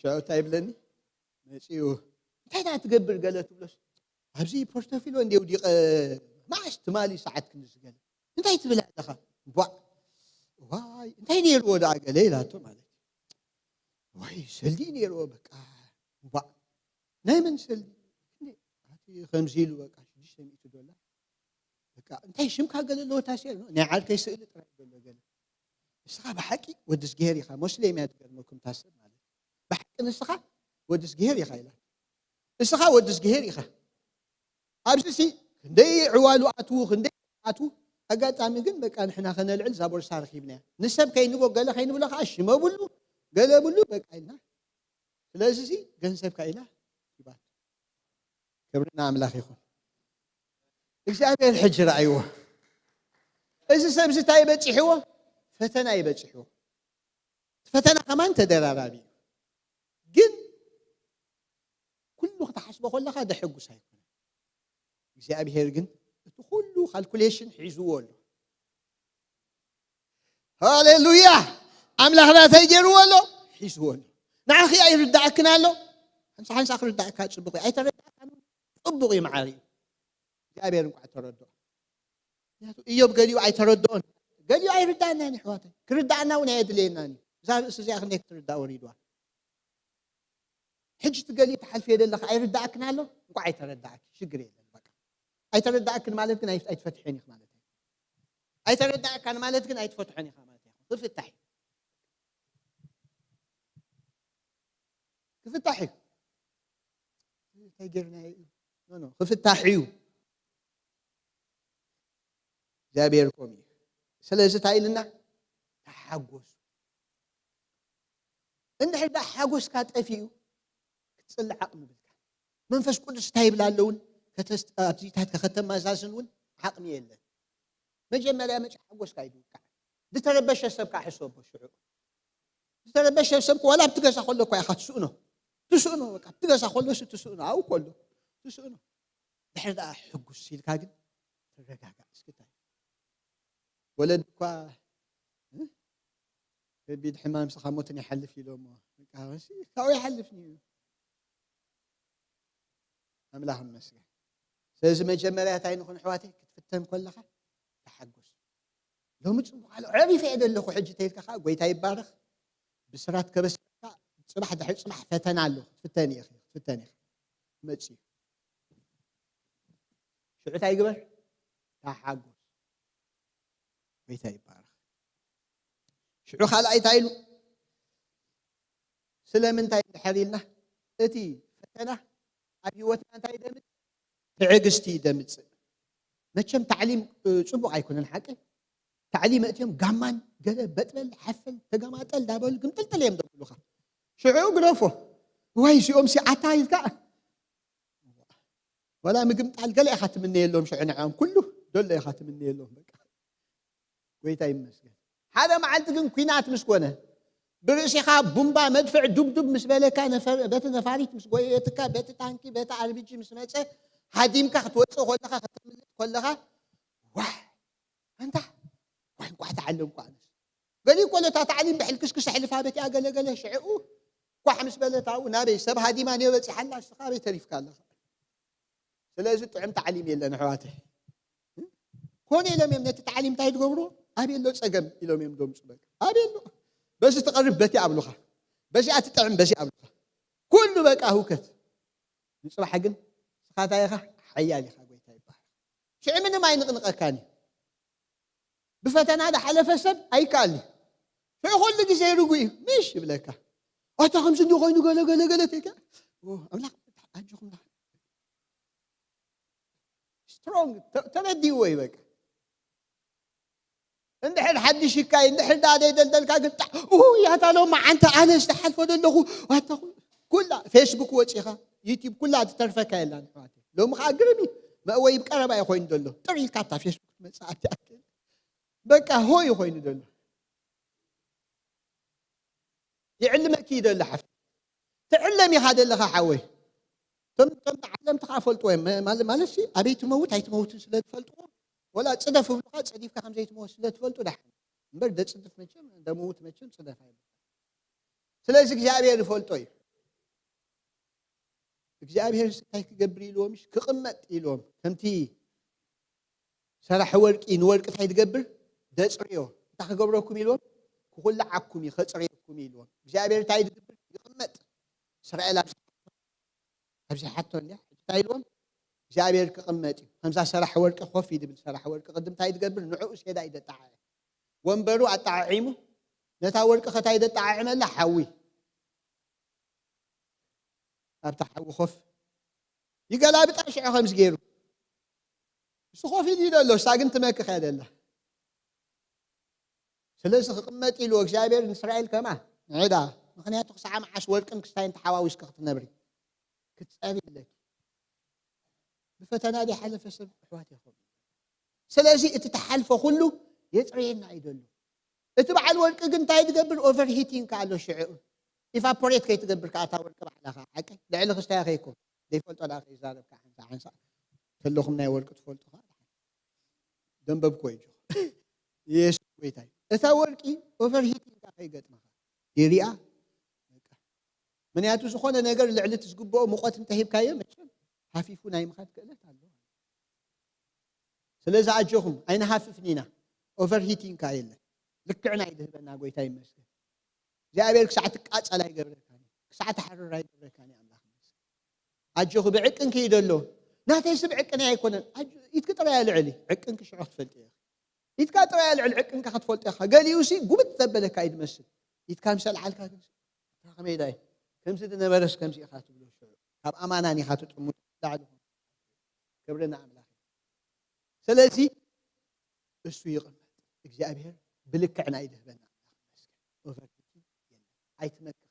ሽዑ እንታይ ይብለኒ መፂኡ እንታይ ዳ ትገብር ገለ ትብሎስ ኣብዚ ፖርቶፊሎ እንዲ ውዲቐ ማዓስ ትማሊ ሰዓት ክንዲ ዝገለ እንታይ ትብል ኣለኻ ቧዕ ዋይ እንታይ ነይርዎ ደኣ ገለ ኢላቶ ማለት ዋይ ሰልዲ ነይርዎ በቃ ቧዕ ናይ መን ሰልዲ ኣቲ ከምዚ ኢሉ በቃ ሽዱሽተ ሚእቲ ዶላር በቃ እንታይ ሽምካ ገለ ኣለዎ ታሲር ናይ ዓርከይ ስእሊ ጥራይ ዘሎ ገለ ንስኻ ብሓቂ ወዲ ዝግሄር ኢኻ ሞስሌም እያ ትገርመኩም ታስብ ማለት ብሓቂ ንስኻ ወዲ ዝግሄር ኢኻ ኢላ ንስኻ ወዲ ዝግሄር ኢኻ ኣብዚ ሲ ክንደይ ዕዋሉ ኣትዉ ክንደይ ኣትዉ ኣጋጣሚ ግን በቃ ንሕና ከነልዕል እዛ ቦርሳ ረኺብናያ ንሰብ ከይንቦ ገለ ከይንብሎ ከዓ ሽመብሉ ገለ ብሉ በቃ ኢልና ስለዚ ሲ ገንዘብካ ኢላ ሂባቶ ክብሪ ንኣምላኽ ይኹን እግዚኣብሔር ሕጂ ረኣይዎ እዚ ሰብ እዚ እንታይ በፂሕዎ ፈተና ይበፂሕዎ ፈተና ከማን ተደራራቢ እዩ ግን ኩሉ ክትሓስቦ ከለካ ደሐጉስ ኣይኮነ እግዚኣብሔር ግን እቲ ኩሉ ካልኩሌሽን ሒዝዎ ኣሎ ሃሌሉያ ኣምላኽና እንታይ ገይርዎ ኣሎ ሒዝዎ ኣሎ ንዓኺ ኣይርዳእክን ኣሎ ሓንሳ ሓንሳ ክርዳእካ ፅቡቕ ኣይተረዳእካ ፅቡቕ እዩ መዓሪ እዩ እግዚኣብሔር እንኳዕ ተረድኦ ምክንያቱ እዮብ ገሊኡ ኣይተረድኦን ገሊኡ ኣይርዳእናን ይሕዋተይ ክርዳእና እውን ኣየድልየናን እዩ እዛ ርእሲ እዚኣ ክንደይ ክትርዳእ ወሪድዋ ሕጂ ትገሊ ትሓልፍዮ ዘለካ ኣይርዳእክን ኣሎ እንኳ ኣይተረዳእክ ሽግር የለን በቃ ኣይተረዳእክን ማለት ግን ኣይትፈትሕን ኢክ ማለት ኣይተረዳእካን ማለት ግን ኣይትፈትሖን ኢካ ማለት ክፍታሕ ክፍታሕ እዩ እንታይ ጌርና እዩ ክፍታሕ እዩ እግዚኣብሔር ኮም እዩ ስለዚ እንታይ ኢልና ተሓጎሱ እንድሕር ዳ ሓጎስካ ጠፊኡ ክትፅሊ ዓቕሚ ብልካ መንፈስ ቅዱስ እንታይ ይብል ኣለውን ኣብዚታት ከተማዛዝን እውን ዓቕሚ የለን መጀመርያ መጭ ሓጎስካ ይድውቃዕ ዝተረበሸ ሰብካ ሕሰቦ ሽዑ ዝተረበሸ ሰብካ ዋላ ኣብቲ ገዛ ከሎ እኳ ኢኻ ትስእኖ ትስእኖ በቃ ኣብቲ ገዛ ከሎ ሲ ትስእኖ ኣብኡ ከሎ ትስእኖ ድሕር ደኣ ሕጉስ ኢልካ ግን ትረጋጋእ እስክታይ ወለድ እኳ ከቢድ ሕማም ስኻ ሞትን ይሓልፍ ኢሎሞ። በቃ፣ እሺ፣ ካብኡ ይሓልፍ እዩ። ኣምላኽ ይመስገን። ስለዚ መጀመርያ እንታይ ንኹን ኣሕዋተይ፣ ክትፍተን ከለኻ ተሓጎስ። ሎሚ ጽቡቕ ኣሎ፣ ዕሪፈ እየ ዘለኹ ሕጂ ተይልካ ኸዓ፣ ጎይታ ይባረኽ። ብስራት ከበስረካ፣ ጽባሕ ድሕሪ ጽባሕ ፈተና ኣሎ፣ ክትፍተን ኢኺ፣ ክትፍተን ኢኺ። መጽዩ። ሽዑ እንታይ ግበር? ተሓጎስ። ጎይታ ይባረኽ። ሽዑ ካልኣይ እንታይ ኢሉ? ስለምንታይ እንድሕር ኢልና፣ እቲ ፈተና ኣብ ህይወትና እንታይ ደምጽእ? ትዕግስቲ ደምጽእ። መቸም ታዕሊም፣ እ፣ ጽቡቕ ኣይኮነን ሓቂ። ታዕሊም እትዮም ጋማን ገለ በጥበል፣ ሓፈል፣ ተገማጠል ዳበሉ ግምጥልጥል እዮም ደብሉኻ። ሽዑ ግደፎ። ዋይ፣ እዚኦም ሲዓታ ኢልካ፣ ዋላ ምግምጣል ገለ ኢኻ ትምነየሎም፣ ሽዑ ንዕኦም ኩሉ ደሎ ኢኻ ትምነየሎም። በቃ፣ ጎይታ ይመስገን። ሓደ መዓልቲ ግን ኲናት ምስ ኮነ፣ ብርእሲኻ ቡምባ መድፍዕ ዱብዱብ ምስ በለካ፣ ነፈ-፣ በቲ ነፋሪት ምስ ጎየየትካ፣ በቲ ታንኪ፣ በቲ ኣርቢጂ ምስ መጸ፣ ሃዲምካ ክትወጽእ ከለኻ፣ ከተምልጥ ከለኻ፣ ዋሕ! ኣንታ፣ ዋይ፣ እንቋዕ ተዓለምኩ ኣነስ። ገሊኡ እኮ ነታ ታዕሊም ብሕልክስክስ ኣሕልፋ በቲኣ ገለገለ፣ ሽዕኡ ኳሕ ምስ በለት ኣብኡ ናበይ ሰብ ሃዲማ ንዮ በጺሓ ኣላ፣ ንስኻ ኣበይ ተሪፍካ ኣለኻ? ስለዚ ጥዑም ታዕሊም የለን ኣሕዋተይ። ኮነ ኢሎም እዮም ነቲ ታዕሊም እንታይ ዝገብሩ? ኣበይ ኣሎ ጸገም ኢሎም እዮም ደምጹ። በቃ ኣበይ ኣሎ? በዚ ትቐርብ በቲ ኣብሉኻ፣ በዚኣ ትጥዕም በዚ ኣብሉኻ። ኩሉ በቃ ህውከት። ንጽባሕ ግን ንስኻ እንታይ ኢኻ? ሓያል ኢኻ፣ ጎይታ ይባረኽ። ሽዑ ምንም ኣይንቕንቐካን እዩ። ብፈተና ዝሓለፈ ሰብ ኣይከኣልን እዩ። ሽዑ ኩሉ ግዜ ርጉእ እዩ። ምሽ ይብለካ። ኣታ ከምዚ እንዲዩ ኮይኑ ገለ ገለ ገለ ተይካ። ኦ፣ ኣምላኽ ኣጆኹም ዳ-፣ ስትሮንግ፣ ተ-፣ ተረዲእዎ እዩ በቃ። እንድሕር ሓድሽ ይካይ፣ እንድሕር ዳ ዘይደልደልካ ግን ጣ-፣ ኡ፣ ያታ ሎማ ዓንተ ኣነ ዝተሓልፎ ዘለኹ፣ ኣታ ኩ-፣ ኩላ ፌስቡክ ወፂኻ፣ ዩቲዩብ ኩላ ትተርፈካ የላን ኣሕዋተይ። ሎሚ ከዓ ግርም እዩ። መእወይ ብቀረባ እዩ ኮይኑ ዘሎ። ጥር ኢልካ ኣብታ ፌስቡክ ትመፅእ ኣብቲ ኣክል። በቃ ሆ እዩ ኮይኑ ዘሎ። ይዕልመኪ እዩ ዘሎ ሓፍቲ። ትዕለም ኢኻ ዘለኻ ሓወይ። እቶም፣ እቶም ተዓለምቲ ከዓ ፈልጥዎ እዮም። መ-፣ ማለ-፣ ማለት ሲ ኣበይ ትመውት ኣይትመውትን ስለ ዝፈልጥዎ፣ ወላ ጽደፍ ይብሉኻ፣ ጸዲፍካ ከም ዘይትመውት ስለ ዝፈልጡ ደሓን። እምበር ደጽድፍ መቸም፣ ደመውት መቸም ጽደፍ ኣይብሉኻ። ስለዚ እግዚኣብሔር ይፈልጦ እዩ። እግዚኣብሔር እንታይ ክገብር ኢልዎም? ክቕመጥ ኢልዎም። ከምቲ ሰራሕ ወርቂ ንወርቂ እንታይ ትገብር? ደጽርዮ። እንታይ ክገብረኩም ኢልዎም? ክኹልዓኩም እዩ፣ ከጽርየኩም እዩ ኢልዎም። እግዚኣብሔር እንታይ ትገብር? ይቕመጥ። እስራኤል ኣብ፣ ኣብዚ ሓቶ እንድያ። እንታይ ኢልዎም? እግዚኣብሔር ክቕመጥ እዩ። ከምዛ ሰራሕ ወርቂ ኮፍ ይድብል ሰራሕ ወርቂ ቅድም እንታይ ትገብር? ንዕኡ ሴዳ እዩ ደጣዓዐ። ወንበሩ ኣጣዓዒሙ፣ ነታ ወርቂ ከታይ ደጣዓዕመላ? ሓዊ። ኣብታ ሓዊ ኮፍ ይገላብጣ ሽዑ ከምዚ ገይሩ። እሱ ኮፍ ኢሉ እዩ ዘሎ፣ እሳ ግን ትመክኽ እያ ዘላ። ስለዚ ክቕመጥ ኢሉ እግዚኣብሔር ንእስራኤል ከማ ንዕዳ። ምኽንያቱ ክሳዕ መዓስ ወርቅን ክስታይን ተሓዋዊስካ ክትነብሪ? ክትጸሪ ኣለኪ። ብፈተና ድሓለፈ ሰብ ኣሕዋት ይኸውን። ስለዚ እቲ ተሓልፎ ኩሉ የጽረየና እዩ ዘሎ። እቲ በዓል ወርቂ ግን እንታይ ትገብር? ኦቨርሂቲንግ ከኣ ኣሎ ሽዑ። ኢቫፖሬት ከይትገብር ከኣ እታ ወርቂ ባዕላ ከኣ ሓቂ ልዕሊ ክስታያ ከይኮ ዘይፈልጦ ዳ ከይዛረብ ከኣ ሓንሳ ሓንሳ ተለኹም ናይ ወርቂ ትፈልጡ ከኣ ደንበብኮ እዩ። የሱስ ጎይታ እዩ። እታ ወርቂ ኦቨርሂቲንግ ከኣ ከይገጥመኻ ይሪኣ። በቃ። ምክንያቱ ዝኾነ ነገር ልዕሊ እቲ ዝግብኦ ሙቐት እንተሂብካዮ መቸም ሃፊፉ ናይ ምኻድ ክእለት ኣለዎ። ስለዚ ኣጆኹም ኣይንሃፍፍን ኢና። ኦቨርሂቲንግ ከኣ የለን። ልክዕና እዩ ዝህበና ጎይታ ይመስገን። እግዚኣብሔር ክሳዕ ትቃጸል ኣይገብረካን እዩ። ክሳዕ ትሓርር ኣይገብረካን እዩ ኣምላኽ ይመስገን። ኣጆኹ ብዕቅንኪ እዩ ዘሎ። ናተይ ስብ ዕቅን ኣይኮነን። ኣጆ-፣ ኢትኪ ጥራይ ኣልዕሊ። ዕቅንኪ ሽዑ ክትፈልጢ ኢኺ። ኢትካ ጥራይ ኣልዕል ዕቅንካ ክትፈልጦ ኢኻ። ገሊኡ ሲ ጉብጥ ዘበለካ እዩ ዝመስል። ኢትካ ምስ ኣልዓልካ ግን እታ ከመይ ዳይ ከምዚ ዝነበረስ ከምዚ ኢኻ ትብሎ ሽዑ። ካብ ኣማናን ኢኻ ትጥምቶ። ላዕሊ ክብሪ ንኣምላኽ እዩ። ስለዚ እሱ ይቕመጥ። እግዚኣብሔር ብልክዕና እዩ ዝህበና። ኣምላኽ ይመስገን። ኦቨርሂቲንግ የለን። ኣይትመክኽን።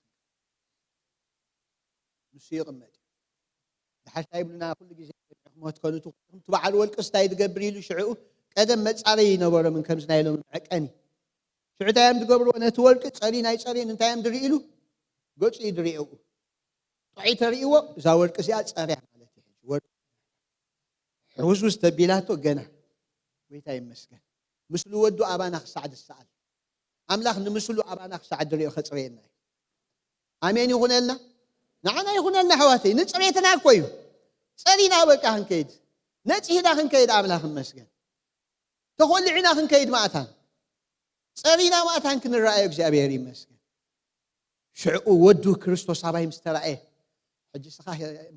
ንሱ ይቕመጥ እዩ። ድሓር እንታይ ይብሉና ኩሉ ግዜ? ሞት ከንቱ ትበዓል ወርቅስ እንታይ ትገብር ኢሉ ሽዕኡ ቀደም መጻረይ ይነበሮምን ከምዚ ናይ ሎሚ መዐቀኒ። ሽዑ እንታይ እዮም ዝገብርዎ? ነቲ ወርቂ ጸሪን ኣይጸሪን እንታይ እዮም ዝርእሉ? ገጹ እዩ ዝርእዩ። ጥዑይ ተርእይዎ እዛ ወርቂ እዚኣ ጸርያ ማለት እዩ። ሕጂ ወርቂ ሕውስውስ ተቢላቶ ገና። ጎይታ ይመስገን። ምስሉ ወዱ ኣባና ክሳዕ ዝሰኣል። ኣምላኽ ንምስሉ ኣባና ክሳዕ ድሪኦ ከፅረየና እዩ። ኣሜን ይኹነልና። ንዓና ይኹነልና ኣሕዋተይ፣ ንፅሬትና እኮ እዩ። ፀሪና በቃ ክንከይድ፣ ነፂህና ክንከይድ ኣምላኽ ይመስገን። ተኾሊዕና ክንከይድ ማእታን፣ ፀሪና ማእታን ክንረኣዮ እግዚኣብሔር ይመስገን። ሽዕኡ ወዱ ክርስቶስ ኣባይ ምስ ተራእየ፣ ሕጂ ስኻ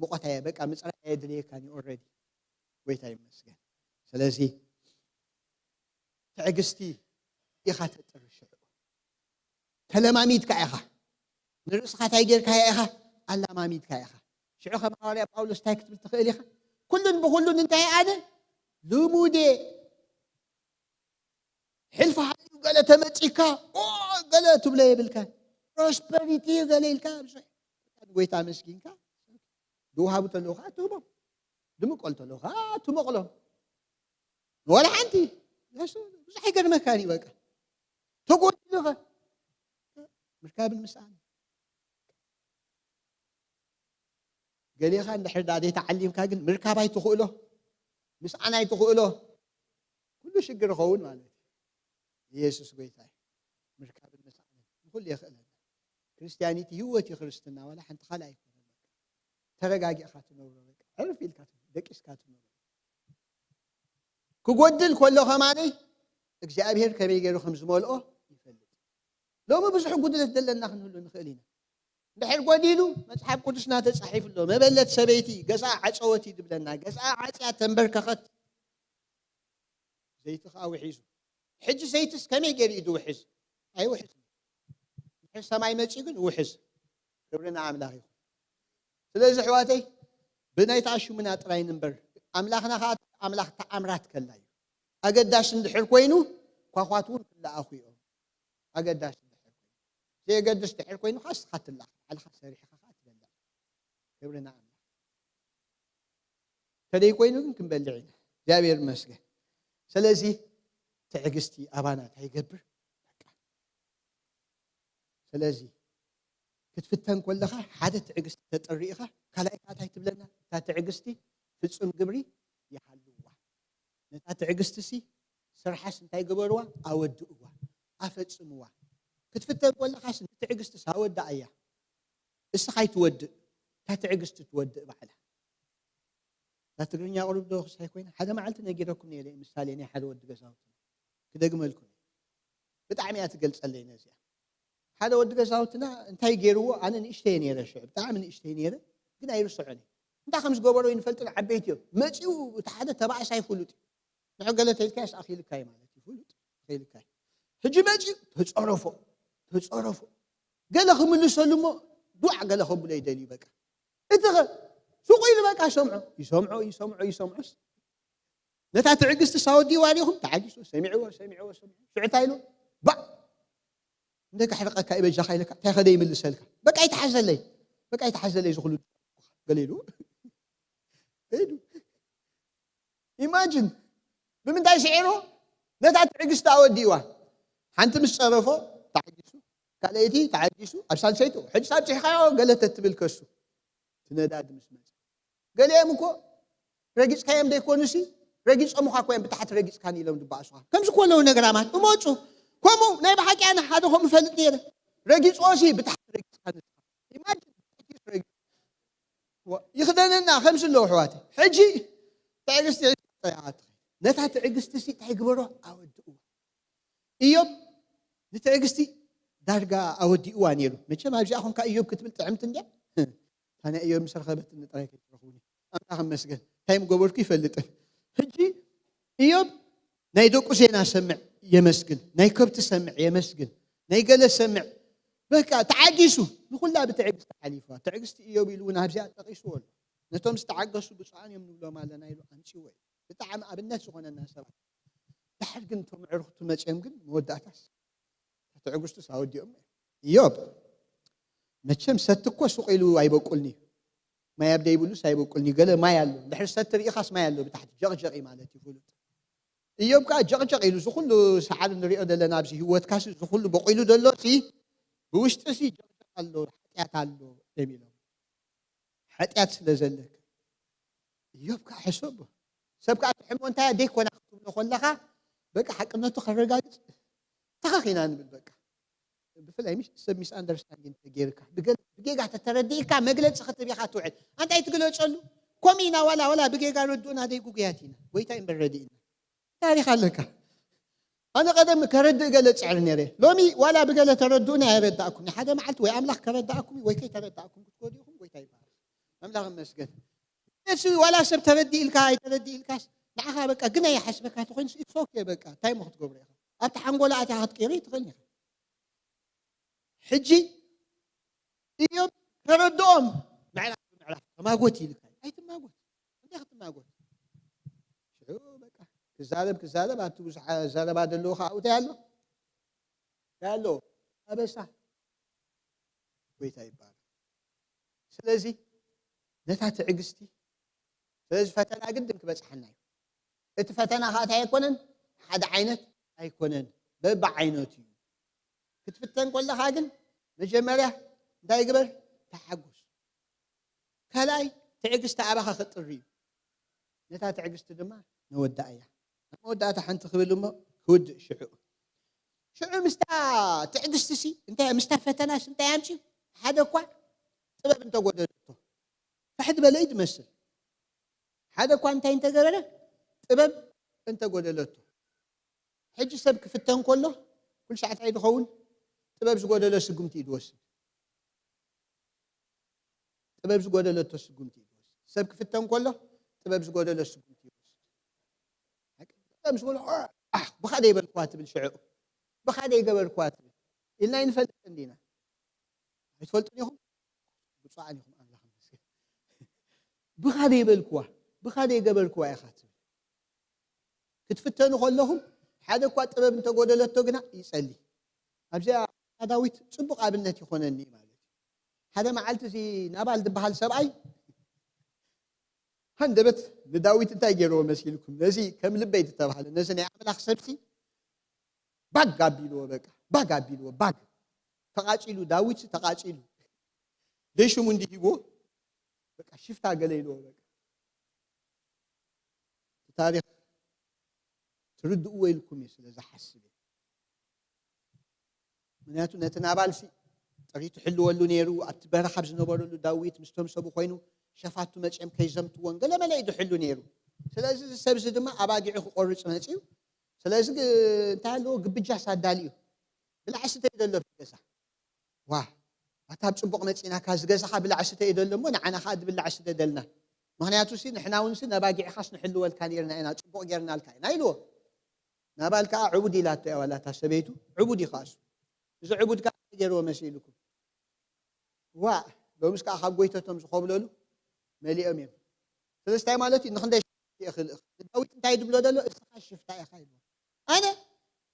ሙቐት ኣየ በቃ ምፅራይ ኣየድልየካን እዩ። ኦልሬዲ ጎይታ ይመስገን። ስለዚ ትዕግስቲ ኢኻ ተጥሪ። ሽዑ ተለማሚድካ ኢኻ። ንርእስኻ እንታይ ጌርካዮ ኢኻ? ኣላማሚድካ ኢኻ። ሽዑ ከም ሃዋርያ ጳውሎስ እንታይ ክትብል ትኽእል ኢኻ? ኩሉን ብኹሉን እንታይ ኣነ ልሙዴ። ሕልፊ ሃልዩ ገለ ተመጺካ፣ ኦ፣ ገለ ትብሎ የብልካ። ፕሮስፐሪቲ ገለ ኢልካ ብዙሕ ጎይታ መስኪንካ። ድውሃቡ ተለዉ ከዓ ትህቦም፣ ድምቀሉ ተለዉ ከዓ ትመቕሎም። ወላ ሓንቲ። ያሱ ብዙሕ ኣይገርመካን እዩ። በቃ ተጎዲሉኸ ምርካብን ምስኣን። ገሌኻ እንድሕር ዳ ዘይተዓሊምካ ግን ምርካብ ኣይትኽእሎ፣ ምስኣን ኣይትኽእሎ። ኩሉ ሽግር ይኸውን ማለት እዩ። ኢየሱስ ጎይታ እዩ። ምርካብን ምስኣንን ንኹሉ የኽእለና። ክርስቲያኒቲ ህይወት እዩ ክርስትና፣ ዋላ ሓንቲ ካልእ ኣይኮነን። በቃ ተረጋጊእካ ትነብሮ፣ በቃ ዕርፍ ኢልካ ትነብሮ፣ ደቂስካ ትነብሮ። ክጎድል ከሎ ከማነይ እግዚኣብሔር ከመይ ገይሩ ከም ዝመልኦ ይፈልጥ። ሎሚ ብዙሕ ጉድለት ዘለና ክንህሉ ንኽእል ኢና። እንድሕር ጎዲሉ መጽሓፍ ቅዱስና ተጻሒፉ ኣሎ። መበለት ሰበይቲ ገዛ ዓጸወት እዩ ዝብለና። ገዛ ዓጽያ ተንበርከኸት፣ ዘይቲ ከዓ ውሒዙ። ሕጂ ዘይትስ ከመይ ገይሩ እዩ ዝውሕዝ? ኣይውሕዝ። ድሕሪ ሰማይ መጺኡ ግን ውሕዝ። ክብሪ ንኣምላኽ ይኹን። ስለዚ ኣሕዋተይ ብናይታ ሽሙና ጥራይ ንንበር። ኣምላኽና ከዓ ኣምላኽ ተኣምራት ከላ እዩ። ኣገዳሲ እንድሕር ኮይኑ ኳኳት እውን ክለኣኹ እዮም። ኣገዳሲ እንድሕር ኮይኑ። ዘየገድስ ድሕር ኮይኑ ከዓ እስኻ ትለኣኽ፣ ባዕልኻ ሰሪሕኻ ከዓ ትበልዕ። ክብሪ ንኣምላኽ። ተደይ ኮይኑ ግን ክንበልዕ ኢና። እግዚኣብሔር ይመስገን። ስለዚ ትዕግስቲ ኣባና እንታይ ይገብር? በቃ ስለዚ ክትፍተን ከለኻ ሓደ ትዕግስቲ ተጥሪ ኢኻ። ካልኣይ ከዓ እንታይ ትብለና? እታ ትዕግስቲ ፍጹም ግብሪ ይሃልዋ። ነታ ትዕግስቲ ሲ ስርሓስ እንታይ ግበርዋ? ኣወድእዋ፣ ኣፈጽምዋ። ክትፍተን ከለኻስ ንትዕግስትስ ኣወድኣያ። እስኻ ኣይትወድእ፣ እታ ትዕግስቲ ትወድእ ባዕላ። እዛ ትግርኛ ቁሩብ ዶ ክሳይ ኮይና፣ ሓደ መዓልቲ ነጊረኩም ነይረ፣ ምሳሌ ናይ ሓደ ወዲ ገዛውትና ክደግመልኩም እየ። ብጣዕሚ እያ ትገልጸለይ ነዚኣ። ሓደ ወዲ ገዛውትና እንታይ ገይርዎ? ኣነ ንእሽተይ ነይረ፣ ሽዑ ብጣዕሚ ንእሽተይ ነይረ፣ ግን ኣይርስዖን እየ። እንታይ ከም ዝገበሮ ይንፈልጥን ዓበይቲ እዮም። መጺኡ እቲ ሓደ ተባእሳይ ፍሉጥ እዩ። ንዑ ገለ ተይልካዮስ ኣኺልካይ ማለት እዩ፣ ፍሉጥ ኣኺልካይ። ሕጂ መጺኡ ተጸረፎ፣ ተጸረፎ። ገለ ክምልሰሉ እሞ ዱዕ ገለ ከብሎ ይደልዩ በቃ። እቲ ኸ ሱቕ ኢሉ በቃ ይሰምዖ፣ ይሰምዖ፣ ይሰምዖ፣ ይሰምዖስ ነታ ትዕግስቲ ሳወዲዋ ዲኹም? ተዓጊሱ፣ ሰሚዕዎ፣ ሰሚዕዎ፣ ሰሚዕዎ። ሽዑ እንታይ ኢሉ? ባእ! እንደ ካሕርቐካ እዩ በጃኻ ኢለካ፣ እንታይ ኸደ ይምልሰልካ? በቃ ይተሓዘለይ፣ በቃ ይተሓዘለይ፣ እዚ ኹሉ ገለ ኢሉ። ሄዱ። ኢማጂን፣ ብምንታይ ስዒሩ? ነታ ትዕግስቲ ኣወዲእዋ። ሓንቲ ምስ ጸረፎ፣ ተዓጊሱ፣ ካልኣይቲ ተዓጊሱ፣ ኣብ ሳልሰይቱ፣ ሕጂ ኣብጺሕካዮ ገለ ተትብል ከሱ። እቲ ነዳዲ ምስ መጸ። ገሊኦም እኮ ረጊጽካዮም ዘይኮኑሲ፣ ረጊጾምኻ እኮ እዮም ብታሕቲ ረጊጽካኒ ኢሎም ዝበኣሱኻ። ከምዚ እኮ ኣለዉ ነግራማት፣ እመጹ። ከምኡ ናይ ብሓቂ ኣነ ሓደ ከምኡ እፈልጥ ነይረ። ረጊጾሲ ብታሕቲ ረጊጽካኒ። ኢማጂን፣ ረጊጽ። ዋ፣ ይኽደነና ከምዚ ኣለዉ ኣሕዋተይ። ሕጂ ትዕግስቲ ሒዝካ ጥራይ ኢኻ ትኸይድ። ነታ ትዕግስቲ ሲ እንታይ ግበሮ? ኣወድእዋ። ኢዮብ ንትዕግስቲ ዳርጋ ኣወዲእዋ ነይሩ። መቸም ኣብዚኣ ኾንካ ኢዮብ ክትብል ጥዕምቲ እንድያ። እታ ናይ ኢዮብ ምስ ረኸበትኒ ጥራይ ከይትረኽቡኒ። ኣምላኽ ይመስገን። እንታይ ምገበርኩ ይፈልጥን። ሕጂ ኢዮብ ናይ ደቁ ዜና ሰምዕ የመስግን፣ ናይ ከብቲ ሰምዕ የመስግን፣ ናይ ገለ ሰምዕ። በቃ ተዓጊሱ፣ ንኹላ ብትዕግስቲ ሓሊፍዋ። ትዕግስቲ ኢዮብ ኢሉ እውን ኣብዚኣ ጠቒስዎ ኣሎ። ነቶም ዝተዓገሱ ብፁዓን እዮም ንብሎም ኣለና ኢሉ ኣምጺዎ እዩ። ብጣዕሚ ኣብነት ዝኾነና ሰባት። ድሓር ግን እቶም ኣዕሩኽቱ መጺኦም ግን መወዳእታስ ትዕግስቱስ ኣወዲኦም። ኢዮብ መቸም ሰቲ እኮ ሱቕ ኢሉ ኣይበቁልኒ እዩ። ማይ ኣብ ደይብሉስ ኣይበቁልኒ እዩ። ገለ ማይ ኣሎ። እንድሕር ሰቲ ርኢኻስ ማይ ኣሎ ብታሕቲ ጀቕጀቕ እዩ ማለት እዩ ፍሉጥ። ኢዮብ ከዓ ጀቕጀቕ ኢሉ እዚ ኩሉ ሰዓሪ ንሪኦ ዘለና ኣብዚ ህይወትካሲ እዚ ኩሉ በቂሉ ዘሎ ሲ ብውሽጢ ሲ ጀቕጀቕ ኣሎ፣ ሓጢኣት ኣሎ እዮም ኢሎም። ሓጢኣት ስለ ዘለካ። ኢዮብ ከዓ ሕሰቦ። ሰብ ከዓ ትሕሞ እንታይ ደይኮና ክትብሎ ከለኻ በቃ ሓቅነቱ ከረጋግጽ ተኻኺና ንብል በቃ። ብፍላይ ምስ ሰብ ሚስ ኣንደርስታንዲንግ ተገይርካ ብገ- ብጌጋ ተተረዲእካ መግለፂ ክትብ ኢኻ ትውዕል። ኣንታይ ትግለፀሉ? ኮሚና ዋላ ዋላ ብጌጋ ረድኡና ደይ ጉጉያት ኢና። ጎይታ እምበር ረድእና። ታሪኽ ኣለካ። ኣነ ቀደም ከረድእ ገለ ጽዕር ነይረ። ሎሚ ዋላ ብገለ ተረድኡና ኣይረዳእኩም። ሓደ መዓልቲ ወይ ኣምላኽ ከረዳእኩም ወይ ከይተረዳእኩም ክትጎዱ ኢኹም። ጎይታ ይባረክ። ኣምላኽ ይመስገን። እሱ ዋላ ሰብ ተረዲእልካ ኣይተረዲእልካስ ንዓኻ በቃ ግን ኣይሓስበካ ተኾይኑ it's okay በቃ እንታይ ሞ ክትገብሮ ኢኻ? ኣብቲ ሓንጎል ኣትያ ክትቀይሮ ትኽእል ኢኻ። ሕጂ እዮም ከረድኦም ምዕራፍ ብምዕራፍ ተማጎት ይልካ። ኣይትማጎት። እንታይ ክትማጎት? ሽዑ በቃ ክዛረብ ክዛረብ ኣብቲ ብዙሕ ዘረባ ዘለዎ ከዓ እንታይ ኣሎ? እንታይ ኣሎ? ኣበሳ። ጎይታ ይባረክ። ስለዚ ነታ ትዕግስቲ ስለዚ ፈተና ግድን ክበፅሓና እዩ። እቲ ፈተና ከዓ እንታይ ኣይኮነን ሓደ ዓይነት ኣይኮነን፣ በብዓይነቱ እዩ። ክትፍተን ከለካ ግን መጀመርያ እንታይ ግበር? ተሓጎስ። ካልኣይ ትዕግስቲ ኣባኻ ክጥሪ እዩ። ነታ ትዕግስቲ ድማ ነወዳእያ። ኣብ መወዳእታ ሓንቲ ክብል እሞ ክውድእ ሽዑ ሽዑ ምስታ ትዕግስቲ ሲ እንታይ ምስታ ፈተናስ እንታይ ኣምፅዩ? ሓደ እኳ ጥበብ እንተጎደለቶ ፋሕድ በለይ ትመስል። ሓደ እኳ እንታይ እንተገበረ? ጥበብ እንተጎደለቶ። ሕጂ ሰብ ክፍተን ከሎ ኩሉ ሻዕ እንታይ ዝኸውን? ጥበብ ዝጎደሎ ስጉምቲ እዩ ዝወስድ። ጥበብ ዝጎደለቶ ስጉምቲ እዩ ዝወስድ። ሰብ ክፍተን ከሎ ጥበብ ዝጎደሎ ስጉምቲ እዩ ዝወስድ። ጥበብ ዝጎደሎ ኣሕ ብኻ ደይበልክዋ ትብል ሽዑ ብኻ ደይገበርክዋ ትብል ኢልና ይንፈልጥ እንዲና። ኣይትፈልጡን ኢኹም? ብፁዓን ኢኹም ኣምላኽ ይመስገን። ብኻ ደይበልክዋ ብኻ ደይገበርክዋ ኢኻ ትብል። ክትፍተኑ ከለኹም ሓደ እኳ ጥበብ እንተጎደለቶ ግና ይጸሊ። ኣብዚኣ ዳዊት ጽቡቕ ኣብነት ይኾነኒ ማለት እዩ። ሓደ መዓልቲ እዚ ናባል ዝበሃል ሰብኣይ ሃንደበት ንዳዊት እንታይ ገይርዎ መሲልኩም? ነዚ ከም ልበይ ዝተባህለ ነዚ ናይ ኣምላኽ ሰብሲ ባግ ኣቢልዎ በቃ ባግ ኣቢልዎ ባግ ተቓጺሉ ዳዊት ተቓጺሉ ደይ ሽሙ እንዲህ ይብዎ በቃ ሽፍታ ገለ ኢልዎ በቃ እቲ ታሪኽ ትርድእዎ ኢልኩም እዩ ስለ ዝሓስብ እየ። ምክንያቱ ነቲ ናባልሲ ጥሪቱ ሕልወሉ ነይሩ ኣብቲ በረኻ ዝነበረሉ ዳዊት ምስቶም ሰቡ ኮይኑ ሸፋቱ መፅኦም ከይዘምትዎን ገለመለ እዩ ዝሕሉ ነይሩ። ስለዚ እዚ ሰብዚ ድማ ኣባጊዑ ክቆርፅ መፅዩ። ስለዚ ግ- እንታይ ኣለዎ ግብጃስ ኣዳልዩ ብላዕ ስተይ ዘሎ ገዛ ዋ ኣታ ኣብ ፅቡቕ መፂናካ ዝገዛኻ ብላዕ ስተይ ዘሎ እሞ ንዓና ከዓ ብላዕ ስደደልና። ምክንያቱ ሲ ንሕና እውን ሲ ነባጊዕኻስ ንሕልወልካ ነርና ኢና ፅቡቕ ጌርናልካ ኢና ኢልዎ። ናባል ከዓ ዕቡድ ኢላቶ እያ ዋላታ ሰበይቱ ዕቡድ ይኻሱ እዚ ዕቡድ ከዓ ገይርዎ መሲልኩም ዋ ሎምስ ከዓ ካብ ጎይተቶም ዝኮብለሉ መሊኦም እዮም። ስለስታይ ማለት እዩ ንክንደይ ይኽእል ንዳዊት እንታይ ድብሎ ዘሎ እስኻ ሽፍታ ኢኻ ኢልዎ። ኣነ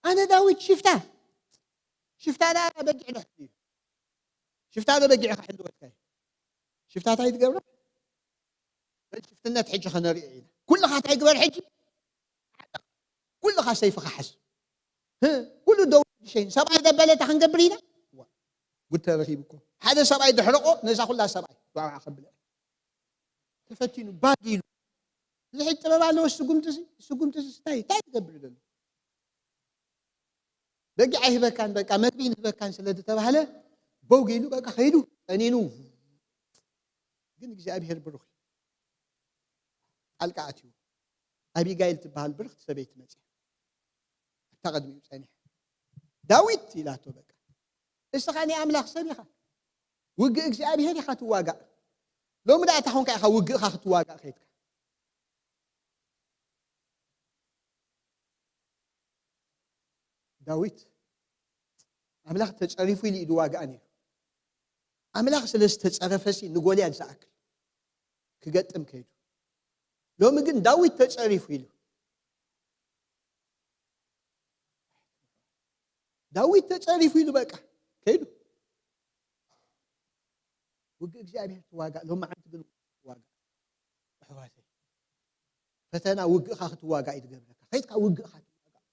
ኣነ ዳዊት ሽፍታ ሽፍታ ዳ በጊዕ ዶ ሕሉ እዩ ሽፍታ ዶ በጊዕ ክሕልወልካ እዩ ሽፍታ እንታይ ትገብሮ በል ሽፍትነት ሕጂ ከነሪኦ ኢና ኩልኻ እንታይ ግበር ሕጂ ኩልኻ ሰይፍኻ ሓዝ ኩሉ ደው ሸይን ሰብኣይ ደበለታ ክንገብር ኢና ጉድ ተረኺቡ እኮ ሓደ ሰብኣይ ድሕረቆ ነዛ ኩላ ሰብኣይ ዋዓ ከብለ ተፈቲኑ ባግ ኢሉ እዚ ሕጂ ጥበብ ኣለዎ ስጉምቲ እዚ ስጉምቲ እዚ እንታይ እንታይ ትገብር ዘሎ በጊዕ ኣይህበካን በቃ መግቢ ንህበካን ስለ ዝተባህለ በውግ ኢሉ በቃ ከይዱ ጠኒኑ ግን እግዚኣብሔር ብሩኽ እዩ ጣልቃ ኣትዩ ኣቢጋይል ትበሃል ብርኽቲ ሰበይቲ መፅያ ኣብታ ቅድሚኡ ፀኒሕ ዳዊት ኢላቶ በቃ እስኻ ናይ ኣምላኽ ሰብ ኢኻ ውግእ እግዚኣብሔር ኢኻ ትዋጋእ ሎሚ ዳኣ እታ ኮንካ ኢኻ ውግእኻ ክትዋጋእ ከይድካ ዳዊት ኣምላኽ ተጸሪፉ ኢሉ እዩ ዝዋጋእ ነይሩ ኣምላኽ ስለ ዝተጸረፈሲ ንጎልያድ ዝኣክል ክገጥም ከይዱ ሎሚ ግን ዳዊት ተጸሪፉ ኢሉ ዳዊት ተጸሪፉ ኢሉ በቃ ከይዱ ውግእ እግዚኣብሔር ትዋጋእ ሎሚ ዓንቲ ግን ትዋጋእ ኣሕዋተይ ፈተና ውግእኻ ክትዋጋእ እዩ ዝገብረካ ከይድካ ውግእኻ ትዋጋእ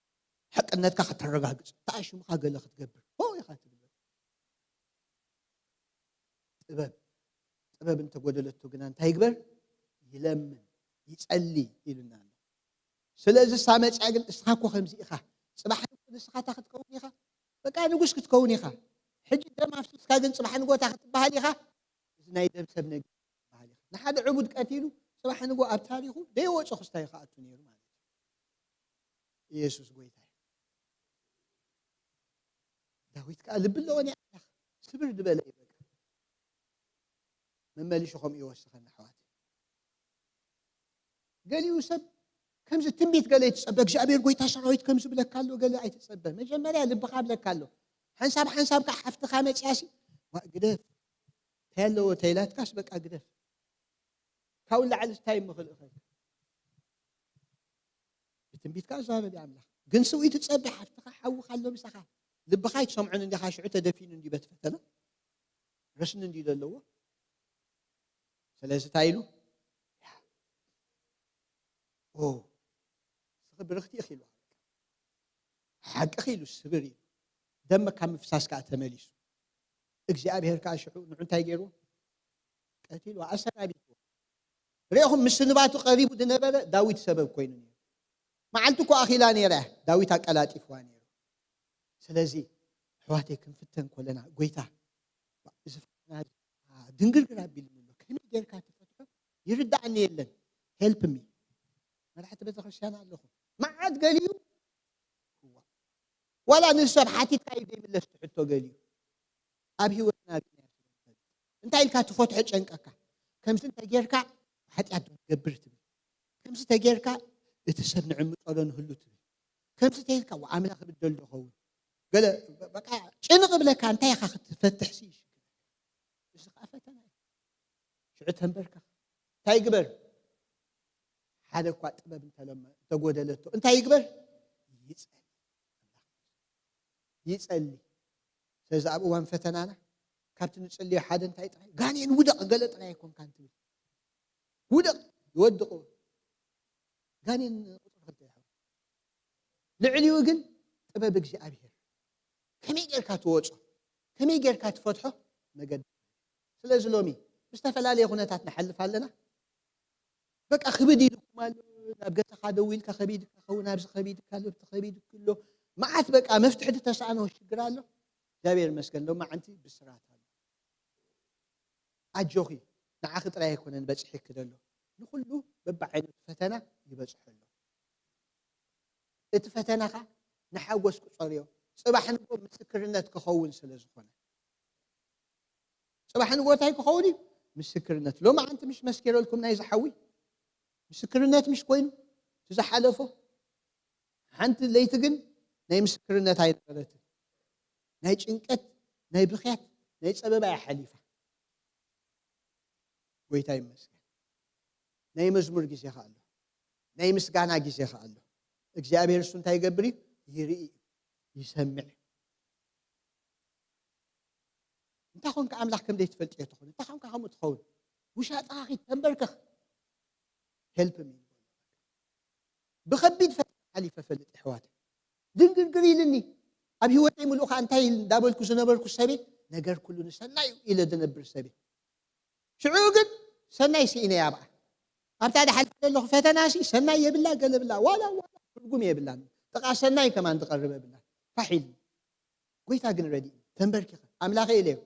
ሓቅነትካ ከተረጋግፅ ተኣሽምካ ገለ ክትገብር ሆ ኢኻ ትብል ጥበብ ጥበብ እንተጎደለቶ ግና እንታይ ይግበር ይለምን ይፀሊ ኢሉና ኣሎ ስለዚ ሳመፅያ ግን እስኻ እኮ ከምዚ ኢኻ ፅባሕ ንስኻታ ክትከውን ኢኻ በቃ ንጉስ ክትከውን ኢኻ ሕጂ ደም ኣፍሲስካ ግን ጽባሕ ንጎታ ክትበሃል ኢኻ። እዚ ናይ ደም ሰብ ነገር ክትበሃል ኢኻ። ንሓደ ዕቡድ ቀቲሉ ጽባሕ ንጎ ኣብ ታሪኹ ደይወጾ ክስታይ ክኣቱ ነይሩ ማለት እዩ። ኢየሱስ ጎይታ እዩ። ዳዊት ከኣ ልቢ ኣለዎ ናይ ኣምላኽ፣ ስብር ዝበለ እዩ በቃ። መመሊሹ ከምኡ ይወስኸና ኣሕዋት። ገሊኡ ሰብ ከምዚ ትንቢት ገለ ይትጸበ፣ እግዚኣብሔር ጎይታ ሰራዊት ከምዚ ብለካ ኣሎ ገለ ኣይትጸበ። መጀመርያ ልብኻ ብለካ ኣሎ። ሓንሳብ ሓንሳብ ከዓ ሓፍትኻ መጽያሲ፣ "ዋ፣ ግደፍ፣ እንታይ ኣለዎ?" ተይላትካስ በቃ ግደፍ። ካብኡ ንላዕሊ እንታይ ምኽእል እኸል? ብትንቢትካ ዝዛረብ እዩ ኣምላኽ። ግን ስውኢ ትጸበ፣ ሓፍትኻ ሓውኻ ኣሎ ምሳኻ። ልብኻ ኣይትሰምዖን እንዲኻ፣ ሽዑ ተደፊኑ እንዲዩ በቲ ፈተና። ረስኒ እንዲዩ ዘለዎ። ስለዚ እንታይ ኢሉ? ኦ፣ ስኺ ብርኽቲ ኢኺ ኢሉ። ሓቂ ኢሉ፣ ስብር ኢሉ። ደም ካብ ምፍሳስ ከኣ ተመሊሱ። እግዚኣብሔር ከኣ ሽዑ ንዑ እንታይ ገይርዎ? ቀቲልዎ፣ ኣሰናቢትዎ። ርኢኹም፣ ምስንባቱ ቀሪቡ ዝነበረ ዳዊት ሰበብ ኮይኑ ነይሩ። መዓልቲ እኮ ኣኺላ ነይራ እያ፣ ዳዊት ኣቀላጢፍዋ ነይሩ። ስለዚ ኣሕዋተይ ክንፍተን ከለና፣ ጎይታ፣ እዚ ፈተና እዚ ድንግርግር ኣቢልኒ ኣሎ፣ ከመይ ጌርካ ትፈትሖ? ይርዳእኒ የለን። Help me። መራሕቲ ቤተክርስትያን ኣለኹም። መዓት ገሊኡ ዋላ ንሰብ ሓቲትካ እዩ ዘይምለስ ትሕቶ ገሊኡ። ኣብ ህይወትና ርኢናዮ ስለ ንፈልጥ። እንታይ ኢልካ ትፈትሖ ጨንቀካ? ከምዚ እንተ ጌርካ ሓጢኣት ዶ ትገብር ትብል። ከምዚ እንተ ጌርካ እቲ ሰብ ንዕምጦ ዶ ንህሉ ትብል። ከምዚ እንተ ኢልካ ዋ ኣምላኽ ክብደል ዶ ኸውን? ገለ በቃ ጭንቕ ብለካ እንታይ ኢኻ ክትፈትሕ ሲ ይሽግረካ። እዚ ኸኣ ፈተና እዩ። ሽዑ ተንበርከኽ። እንታይ ይግበር? ሓደ እኳ ጥበብ እንተለመ-፣ እንተጎደለቶ እንታይ ይግበር? ይጸሊ። ይጸሊ። ስለዚ ኣብ እዋን ፈተናና ካብቲ ንጽልዮ ሓደ እንታይ ጥራይ? ጋኔን ውደቕ ገለ ጥራይ ኣይኮንካን ትብል። ውደቕ፣ ይወድቑ። ጋኔን ቁጽሪ ክልተ ይሕብሩ። ልዕሊኡ ግን ጥበብ እግዚኣብሔር። ከመይ ጌርካ ትወጾ? ከመይ ጌርካ ትፈትሖ? መገዲ። ስለዚ ሎሚ ብዝተፈላለየ ኩነታት ንሓልፍ ኣለና። በቃ ክብድ ኢልኩም ኣሎ። ናብ ገዛኻ ደው ኢልካ ከቢድካ ኸውን፣ ኣብዚ ከቢድካ ኣሎ፣ ኣብቲ ከቢድካ ኣሎ። መዓት በቃ መፍትሒ ዝተሳእኖ ሽግር ኣሎ። እግዚኣብሔር ይመስገን፣ ሎማዓንቲ ብስራት ኣሎ። ኣጆኺ፣ ንዓኺ ጥራይ ኣይኮነን በጺሑኪ ዘሎ። ንኹሉ በብዓይነቱ ፈተና ይበጽሖ ኣሎ። እቲ ፈተናኻ ንሓጎስ ቁጸርዮ። ጽባሕ ንግሆ ምስክርነት ክኸውን ስለ ዝኾነ። ጽባሕ ንግሆ እንታይ ክኸውን እዩ? ምስክርነት። ሎማዓንቲ ምሽ መስኪረልኩም ናይዚ ሓዊ? ምስክርነት ምሽ ኮይኑ? እቲ ዝሓለፎ? ሓንቲ ለይቲ ግን ናይ ምስክርነት ኣይነበረትን። ናይ ጭንቀት፣ ናይ ብኽያት፣ ናይ ጸበባ እያ ሓሊፋ። ጎይታ ይመስገን። ናይ መዝሙር ግዜ ከኣ ኣሎ። ናይ ምስጋና ግዜ ከኣ ኣሎ። እግዚኣብሔር እሱ እንታይ ይገብር እዩ? ይርኢ እዩ። ይሰምዕ እዩ። እንታይ ኾንካ ኣምላኽ ከም ዘይትፈልጥ እየ ትኾን? እንታይ ኾንካ ከምኡ ትኸውን? ውሻጥኻ ኺድ ተንበርከኽ። Help me። ብኸቢድ ፈተና ሓሊፈ ፈልጥ፣ ኣሕዋት። ድንግርግር ኢልኒ። ኣብ ህይወተይ ምሉእ ኸኣ እንታይ እንዳበልኩ ዝነበርኩ ሰበይ፣ ነገር ኩሉ ንሰናይ እዩ ኢለ ዝነብር ሰበይ። ሽዑ ግን ሰናይ ስኢነ እያ ብኣ። ኣብታ ድሓልፋ ዘለኹ ፈተናሲ ሰናይ የብላ፣ ገለ ብላ፣ ዋላ፣ ዋላ ትርጉም የብላን። ጥቓ ሰናይ ከማን ዝቐርብ የብላን። ፋሕ ኢልኒ። ጎይታ ግን ረዲእኒ። ተንበርኪኸ፣ ኣምላኸ ኢለዮ።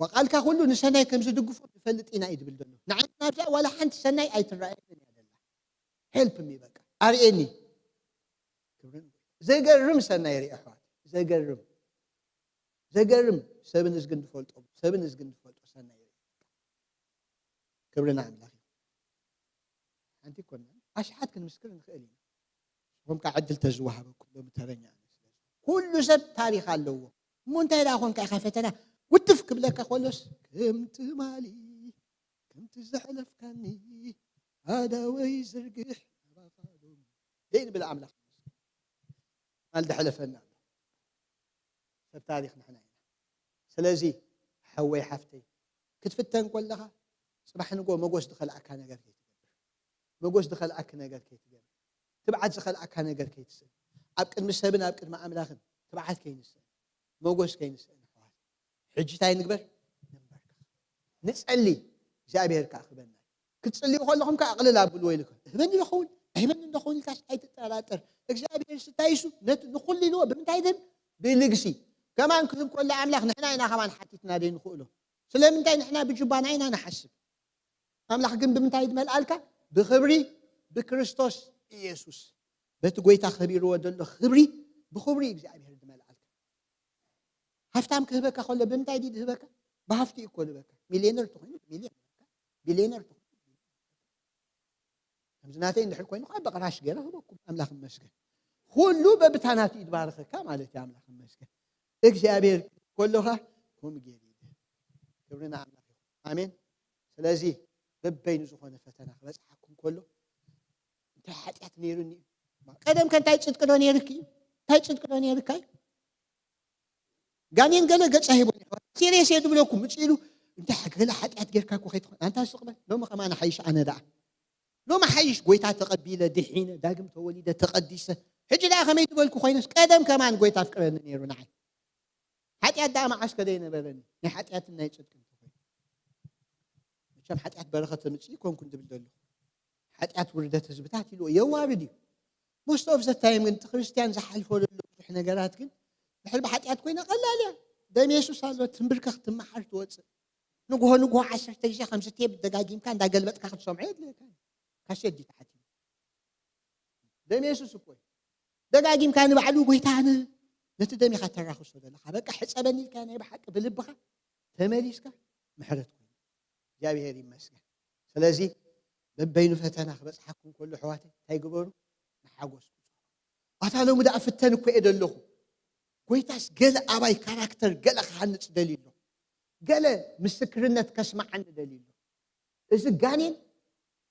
ወቃልካ ኩሉ ንሰናይ ከም ዝድግፎ ንፈልጥ ኢና እዩ ዝብል ዘሎ። ንዓይ ናብዛ ዋላ ሓንቲ ሰናይ ኣይትረኣየንን እያ ዘላ። Help me በቃ። ኣርእየኒ። ክብርን ዘገርም ሰናይ ርኢ ኣሕዋት። ዘገርም። ዘገርም ሰብን እዝግን ዝፈልጦ፣ ሰብን እዝግን ዝፈልጦ ሰናይ ርኢ። ክብሪ ንኣምላኽ እዩ። ሓንቲ ኮና ኣሽሓት ክንምስክር ንኽእል ኢና። ንስኹም ከኣ ዕድል ተዝወሃበኩም ሎሚ ተረኛ ኣነ ስለ ዝኾንኩ። ኩሉ ሰብ ታሪኽ ኣለዎ። እሞ እንታይ ደኣ ኾንካ ኢኻ ፈተና ውትፍ ክብለካ ከሎስ፣ ከም ትማሊ፣ ከምቲ ዘሕለፍካኒ፣ ኣእዳወይ ዝርግሕ ናባኻ ሎሚ። ደይ ንብል ኣምላኽ። ትማሊ ዝሓለፈና ኣሎ። ሰብ ታሪኽ ንሕና ኢና። ስለዚ ሓወይ ሓፍተይ፣ ክትፍተን ከለኻ፣ ጽባሕ ንግሆ መጎስ ዝኸልኣካ ነገር ከይትገብር። መጎስ ዝኸልኣኪ ነገር ከይትገብር። ትብዓት ዝኸልኣካ ነገር ከይትስእን። ኣብ ቅድሚ ሰብን ኣብ ቅድሚ ኣምላኽን ትብዓት ከይንስእን፣ መጎስ ከይንስእን ኣሕዋት። ሕጂ እንታይ ንግበር? ንንበርከኽ። ንጸሊ፣ እግዚኣብሔር ከኣ ክበና። ክትጽልዩ ከለኹም ከኣ ኣቕልል ኣብልዎ ኢሉ። ህበኒ ዶ ኸውን? ኣይህበኒ ዶ ኸውን ኢልካስ ኣይትጠራጠር። እግዚኣብሔር ስታይሱ ነቲ ንኹሉ ኢልዎ ብምንታይ ግን? ብልግሲ። ከማን ክህብ ከሎ ኣምላኽ ንሕና ኢና ከማን ሓቲትና ደይ ንኽእሎ። ስለምንታይ ንሕና ብጅባና ኢና ንሓስብ? ኣምላኽ ግን ብምንታይ ድመልኣልካ? ብኽብሪ ብክርስቶስ ኢየሱስ። በቲ ጎይታ ከቢርዎ ዘሎ ክብሪ ብኽብሪ እግዚኣብሔር ድመልኣልካ። ሃፍታም ክህበካ ከሎ ብምንታይ ድዩ ድህበካ? ብሃፍቲ እዩ እኮ ድህበካ። ሚልዮነር ትኾይኑ ሚልዮን፣ ቢልዮነር ትኾይኑ። ከምዚ ናተይ እንድሕር ኮይኑ ከዓ በቕራሽ ገይረ ህበኩም። ኣምላኽ ይመስገን። ኩሉ በብታናት እዩ ድባረኸካ ማለት እዩ። ኣምላኽ ይመስገን። እግዚኣብሔር ከሎኻ ከምኡ ገይሩ እዩ። ክብሪ ንኣምላኽ ይኹን። ኣሜን። ስለዚ በበይኑ ዝኾነ ፈተና ክበጽሓኩም ከሎ እንታይ ሓጢኣት ነይሩኒ እዩ? ቀደም ከ እንታይ ጽድቂ ዶ ነይርኪ እዩ? እንታይ ጽድቂ ዶ ነይርካ እዩ? ጋኔን ገለ ገጻ ሂቦ ይሕዋት። ሲሪየስ እየ ድብለኩም። ምጽእ ኢሉ እንታይ ገለ ሓጢኣት ጌርካ እኮ ከይትኾን። ኣንታ ስቕ በል። ሎሚ ከማን ሓይሽ ኣነ ደኣ። ሎሚ ሓይሽ ጎይታ ተቐቢለ፣ ድሒነ፣ ዳግም ተወሊደ፣ ተቐዲሰ። ሕጂ ደኣ ከመይ ትበልኩ ኮይነስ ቀደም ከማን ጎይታ ኣፍቅረኒ ነይሩ ንዓይ። ሓጢኣት ደኣ መዓስ ከ ዘይነበረኒ? ናይ ሓጢኣትን ናይ ጽድቅን ተኾይኑ። መቸም ሓጢኣት በረኸት ተምጽእ ይኮንኩን ድብል ዘለኹ። ሓጢኣት ውርደት ህዝብታት ኢሉ የዋርድ እዩ። Most of the time ግን እቲ ክርስትያን ዝሓልፎ ዘሎ ብዙሕ ነገራት ግን ድሕሪ ብሓጢኣት ኮይነ ቀላል እያ። ደም የሱስ ኣሎ፣ ትንብርከኽ፣ ትመሓር፣ ትወጽእ። ንግሆ ንግሆ ዓሰርተ ግዜ ከምዚ ቴፕ ደጋጊምካ እንዳገልበጥካ ክትሰምዖ የድልየካ እዩ። ካሴት ድዩ ተሓቲሙ? ደም የሱስ እኮ እዩ። ደጋጊምካ ንባዕሉ ጎይታ ኣነ ነቲ ደም ኢኻ ተራኽሶ ዘለኻ። በቃ ሕጸበኒ ኢልካ ናይ ብሓቂ ብልብኻ ተመሊስካ ምሕረት ኮይኑ። እግዚኣብሔር ይመስገን። ስለዚ በበይኑ ፈተና ክበጽሓኩም ከሎ ኣሕዋተይ እንታይ ግበሩ? ንሓጎስ ቁጸሩ። ኣታ ሎሚ ደኣ ፍተን እኮ እየ ደለኹ። ጎይታስ ገለ ኣባይ ካራክተር ገለ ክሃንጽ ደልዩ ኣሎ። ገለ ምስክርነት ከስምዓኒ ደልዩ ኣሎ። እዚ ጋኔን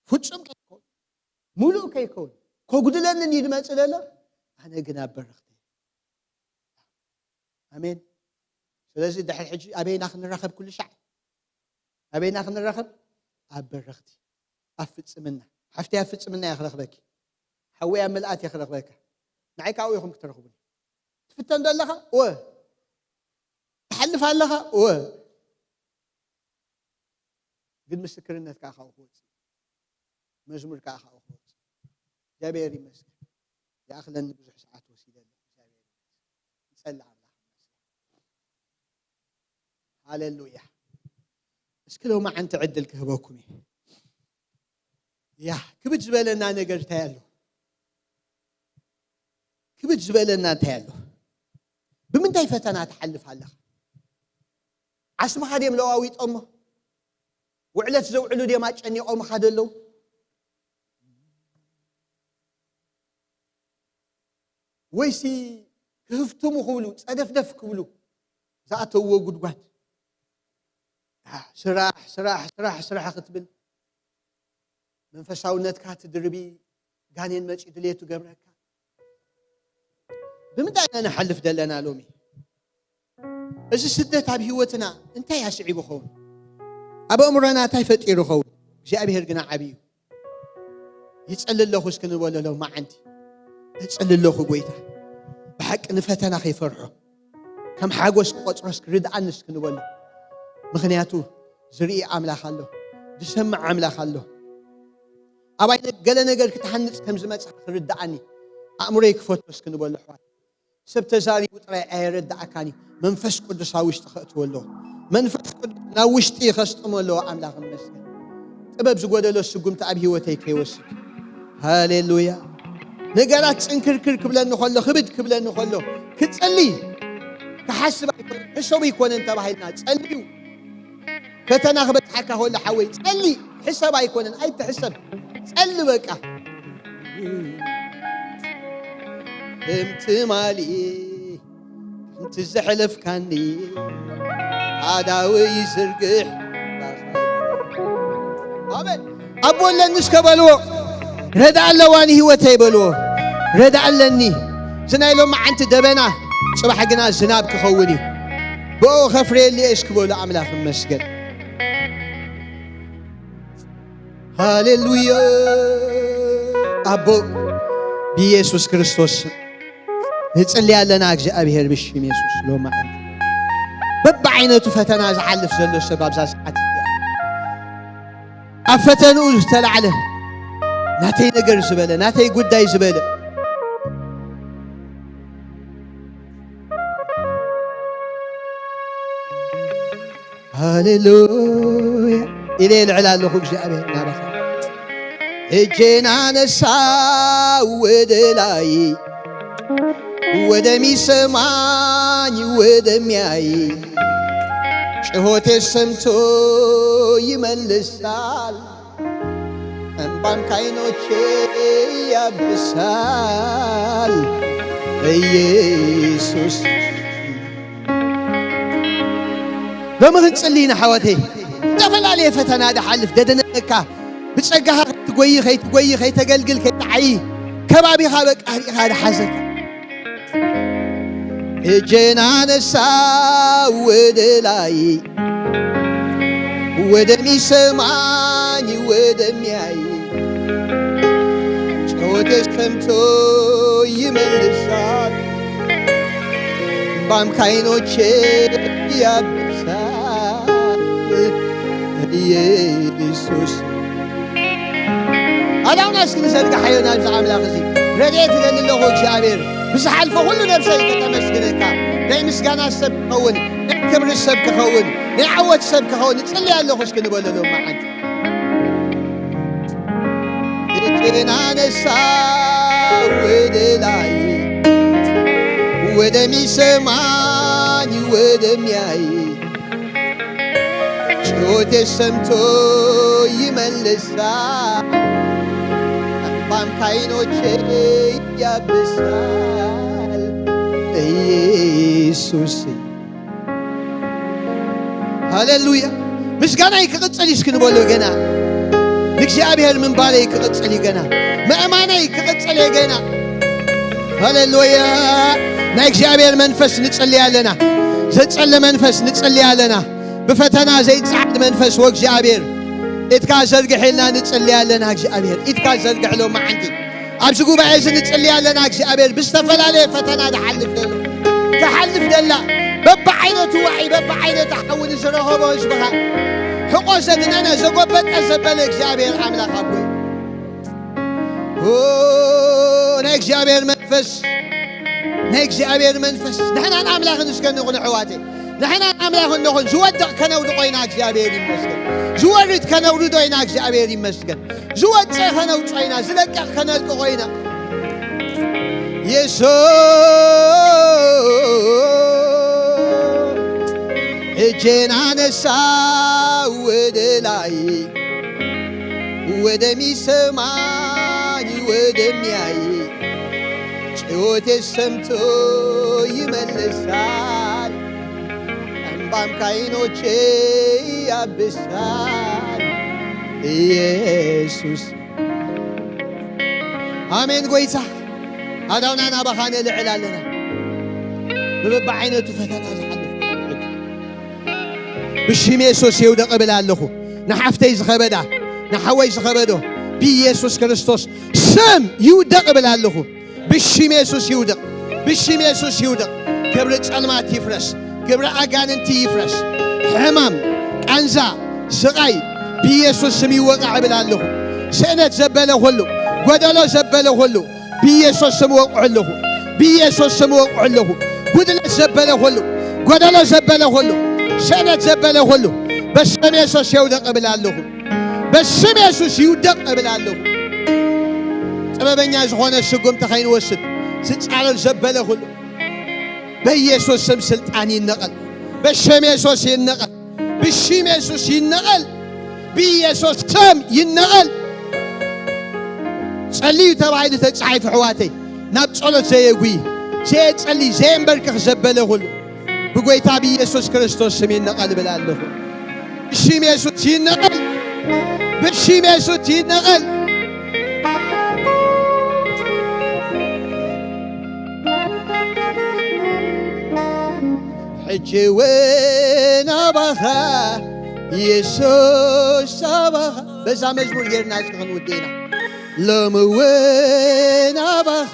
ፍጹም ከይከውን፣ ሙሉእ ከይከውን፣ ከጉድለኒ እዩ ዝመጽእ ዘሎ። ኣነ ግን ኣብ በረኽቲ እየ። ኣሜን። ስለዚ ድሕሪ ሕጂ ኣበይና ክንራኸብ ኩሉ ሻዕ? ኣበይና ክንራኸብ? ኣብ በረኽቲ፣ ኣብ ፍጽምና። ሓፍተይ ኣብ ፍጽምና እያ ክረኽበኪ። ሓወይ ኣብ ምልኣት እየ ክረኽበካ። ንዓይ ካብኡ ኢኹም ክትረኽቡኒ። ትፍተን ዶ ኣለኻ? እወ። ትሓልፍ ኣለኻ? እወ። ግን ምስክርነት ከዓ ካብኡ ክወጽእ እዩ። መዝሙር ከዓ ካብኡ ክወጽእ እዩ። እግዚኣብሔር ይመስገን። ይኣኽለኒ ብዙሕ ሰዓት ወሲደ ኣለኹ። እግዚኣብሔር ይመስገን። ንጸሊ ኣምላኽ ይመስገን። ሃሌሉያ። እስኪ ሎማዓንቲ ዕድል ክህበኩም እዩ። ያ፣ ክብድ ዝበለና ነገር እንታይ ኣሎ? ክብድ ዝበለና እንታይ ኣሎ? ብምንታይ ፈተና ትሓልፍ ኣለኻ? ዓስብኻ ድዮም ለዋዊጦሞ? ውዕለት ዘውዕሉ ድዮም ኣጨኒቖምኻ ዘለዉ? ወይሲ ክህፍትሙ ክብሉ፣ ጸደፍደፍ ክብሉ ዝኣተውዎ ጉድጓድ? አ፣ ስራሕ፣ ስራሕ፣ ስራሕ፣ ስራሕ ክትብል መንፈሳውነትካ ትድርቢ፣ ጋኔን መጺኡ ድሌቱ ገብረካ። ብምንታይ ኢና ንሓልፍ ዘለና ሎሚ? እዚ ስደት ኣብ ህይወትና እንታይ ኣስዒቡ ኸውን? ኣብ ኣእምሮና እንታይ ፈጢሩ ኸውን? እግዚኣብሔር ግና ዓብዪ እዩ። ይጸሊ ኣለኹ እስኪ ንበሎ ሎማዓንቲ። እጸሊ ኣለኹ ጎይታ፣ ብሓቂ ንፈተና ከይፈርሖ፣ ከም ሓጎስ ክቆጽሮ እስኪ ርድኣኒ እስኪ ንበሎ። ምኽንያቱ ዝርኢ ኣምላኽ ኣሎ፣ ዝሰምዕ ኣምላኽ ኣሎ። ኣባይ ነ-፣ ገለ ነገር ክትሃንጽ ከም ዝመጽእ ክርድኣኒ፣ ኣእምሮይ ክፈቶ እስኪ ንበሎ ኣሕዋት። ሰብ ተዛሪቡ ጥራይ ኣየረድኣካን እዩ። መንፈስ ቅዱስ ኣብ ውሽጢ ከእትዎ ኣለዎ። መንፈስ ቅዱስ ናብ ውሽጢ ከስጥሞ ኣለዎ። ኣምላኽ ይመስገን። ጥበብ ዝጎደሎ ስጉምቲ ኣብ ህይወተይ ከይወስድ። ሃሌሉያ። ነገራት ጽንክርክር ክብለኒ ከሎ፣ ክብድ ክብለኒ ከሎ፣ ክጸሊ ክሓስብ ኣይኮነን፣ ሕሰቡ ኣይኮነን ተባሂልና። ጸልዩ። ፈተና ክበጽሓካ ከሎ ሓወይ፣ ጸሊ። ሕሰብ ኣይኮነን፣ ኣይትሕሰብ። ጸሊ በቃ። ከም ትማሊ፣ ከምቲ ዘሕለፍካኒ፣ ኣእዳወይ ይዝርግሕ። ኣሜን። ኣቦ ኣለኒ እስከ በልዎ። ረዳ ኣለዋ ንህይወተይ በልዎ። ረዳ ኣለኒ። እዚ ናይ ሎማዓንቲ ደበና፣ ጽባሕ ግና ዝናብ ክኸውን እዩ። ብኡ ከፍርየሉ እየ እስኪ በሉ። ኣምላኽ ይመስገን። ሃሌሉያ። ኣቦ ብኢየሱስ ክርስቶስ ንጽሊ ኣለና። እግዚኣብሔር ብሽም የሱስ ሎማዓንቲ በብዓይነቱ ፈተና ዝሓልፍ ዘሎ ሰብ ኣብዛ ሰዓት እዚኣ ኣብ ፈተንኡ ዝተላዕለ ናተይ ነገር ዝበለ፣ ናተይ ጉዳይ ዝበለ፣ ሃሌሉያ ኢለ ልዕል ኣለኹ እግዚኣብሔር ናባኻ። እጄን ኣነሳው ወደ ላይ፣ ወደሚሰማኝ ወደሚያይ፣ ጩኸቴ ሰምቶ ይመልሳል፣ እንባም ካይኖቼ ያብሳል ኢየሱስ። ሎሚ ክንጽሊ ኢና ሓወተይ። ዝተፈላለየ ፈተና ድሓልፍ ደደነቀካ፣ ብጸጋኻ ከይትጎይ ከይትጎይ ከይተገልግል ከይትዓይ፣ ከባቢኻ በቃ ሪእኻ ድሓዘካ። እጄን ኣነሳ ወደ ላይ፣ ወደሚሰማኝ ወደሚያይ፣ ጩኸቴ ሰምቶ ይመልሳል፣ እንባም ካይኖቼ ያብሳል ኢየሱስ። ኣላውና እስኪ ንዘርግሓዮ ናብዚ ኣምላኽ እዚ። ረድኤት እደሊ ኣለኹ እግዚኣብሔር፣ ብዝሓልፎ ኩሉ ነብሰይ ከተመስግነካ። ናይ ምስጋና ሰብ ክኸውን፣ ናይ ክብሪ ሰብ ክኸውን፣ ናይ ዓወት ሰብ ክኸውን እጽሊ ኣለኹ እስኪ ንበሎ ሎማዓንቲ። እጄን ኣነሳ ወደ ላይ፣ ወደሚሰማኝ ወደሚያይ፣ ጩኸቴ ሰምቶ ይመልሳል፣ እንባም ካይኖቼ ያብሳል ኢየሱስ። ሃሌሉያ። ምስጋናይ ክቕጽል እዩ እስኪ ንበሎ ገና። ንእግዚኣብሔር ምንባረይ ክቕጽል እዩ ገና። ምእማነይ ክቕጽል እዩ ገና። ሃሌሉያ። ናይ እግዚኣብሔር መንፈስ ንጽሊ ኣለና። ዘጸለ መንፈስ ንጽሊ ኣለና። ብፈተና ዘይጸዓድ መንፈስ ወእግዚኣብሔር፣ ኢድካ ዘርግሕ ኢልና ንጽሊ ኣለና። እግዚኣብሔር፣ ኢድካ ዘርግሕ ሎማዓንቲ። ኣብዚ ጉባኤ እዚ ንጽሊ ኣለና። እግዚኣብሔር፣ ብዝተፈላለየ ፈተና ዝሓልፍ ዘሎ፣ ትሓልፍ ዘላ፣ በብዓይነቱ ዋዒ፣ በብዓይነቱ ሓዊ ንዝረኸቦ ህዝብኻ፣ ሕቆ ዘድነነ፣ ዘጎበጠ ዘበለ እግዚኣብሔር ኣምላኽ ኣቦይ። ኦ፣ ናይ እግዚኣብሔር መንፈስ፣ ናይ እግዚኣብሔር መንፈስ፣ ንሕናን ኣምላኽን እስከ ንኹን ኣሕዋተይ። ንሕናን ኣምላኽን ንኹን። ዝወድቕ ከነውድቖ ኢና፣ እግዚኣብሔር ይመስገን። ዝወርድ ከነውርዶ ኢና፣ እግዚኣብሔር ይመስገን። ዝወጽእ ከነውጾ ኢና፣ ዝለቅቕ ከነልቅቖ ኢና። የሱስ፣ እጄን ኣነሳ ወደ ላይ፣ ወደሚሰማኝ ወደሚያይ፣ ጩኸቴ ሰምቶ ይመልሳል፣ እንባም ካይኖቼ ያብሳል ኢየሱስ። ኣሜን ጎይታ፣ ኣዳውና ናባኻ ነልዕል ኣለና። ብብብዓይነቱ ፈተና ዝሓልፍ ብሽም የሱስ ይውደቕ እብል ኣለኹ። ንሓፍተይ ዝኸበዳ፣ ንሓወይ ዝኸበዶ ብኢየሱስ ክርስቶስ ስም ይውደቕ እብል ኣለኹ። ብሽም የሱስ ይውደቕ፣ ብሽም የሱስ ይውደቕ። ግብሪ ጸልማት ይፍረስ፣ ግብሪ ኣጋንንቲ ይፍረስ። ሕማም፣ ቃንዛ፣ ስቓይ ብኢየሱስ ስም ይወቃዕ እብል ኣለኹ። ስእነት ዘበለ ኩሉ፣ ጎደሎ ዘበለ ኩሉ ብኢየሱስ ስም ወቅዑ ኣለኹ። ብኢየሱስ ስም ወቅዑ ኣለኹ። ጉድለት ዘበለ ኩሉ፣ ጎደሎ ዘበለ ኩሉ፣ ስእነት ዘበለ ኩሉ በስም የሱስ ይውደቕ እብል ኣለኹ። በስም የሱስ ይውደቕ እብል ኣለኹ። ጥበበኛ ዝኾነ ስጉምቲ ከይንወስድ ዝጻረር ዘበለ ኩሉ በኢየሱስ ስም ስልጣን ይነቐል። በሽም የሱስ ይነቐል። ብሽም የሱስ ይነቐል። ብኢየሱስ ስም ይነቐል። ጸልዩ ተባሂሉ ተጻሒፉ፣ ኣሕዋተይ፣ ናብ ጸሎት ዘየጉይ፣ ዘየጸሊ፣ ዘየንበርክኽ ዘበለ ኩሉ ብጎይታ ብኢየሱስ ክርስቶስ ስም ይነቐል እብል ኣለኹ። ብሽም የሱስ ይነቐል። ብሽም የሱስ ይነቐል። ሕጂ እውን ኣባኻ የሱስ ኣባኻ። በዛ መዝሙር ጌርና እስኪ ክንውድእ ኢና። ሎሚ እውን ኣባኻ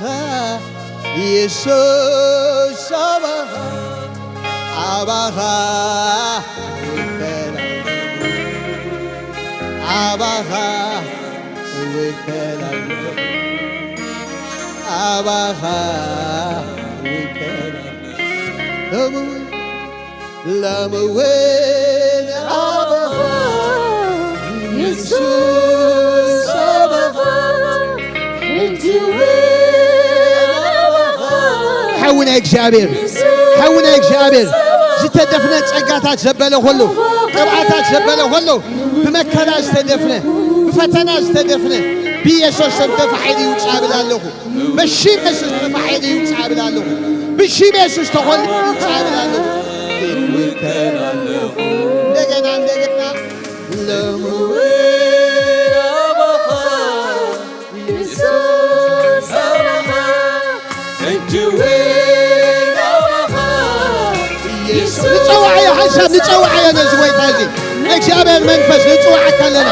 የሱስ ኣባኻ፣ ኣባኻ ይከላል፣ ኣባኻ ይከላል፣ ኣባኻ ይከላል። ሎሚ እውን፣ ሎሚ እውን ሓዊ ናይ እግዚኣብሔር፣ ሓዊ ናይ እግዚኣብሔር፣ ዝተደፍነ ጸጋታት ዘበለ ኹሉ፣ ቅብኣታት ዘበለ ኹሉ፣ ብመከራ ዝተደፍነ፣ ብፈተና ዝተደፍነ፣ ብኢየሱስ ስም ተፋሒሉ ይውጻእ እብል ኣለኹ። ብሽም የሱስ ተፋሒሉ ይውጻእ እብል ኣለኹ። ብሽም የሱስ ተኾሊሉ ይውጻእ እብል ኣለኹ። እንደገና፣ እንደገና። ንጸዋዓዮ ሓንሳብ ንጸዋዓዮ ነዚ ጎይታ እዚ። እግዚኣብሔር መንፈስ ንጽዋዓካ ኣለና።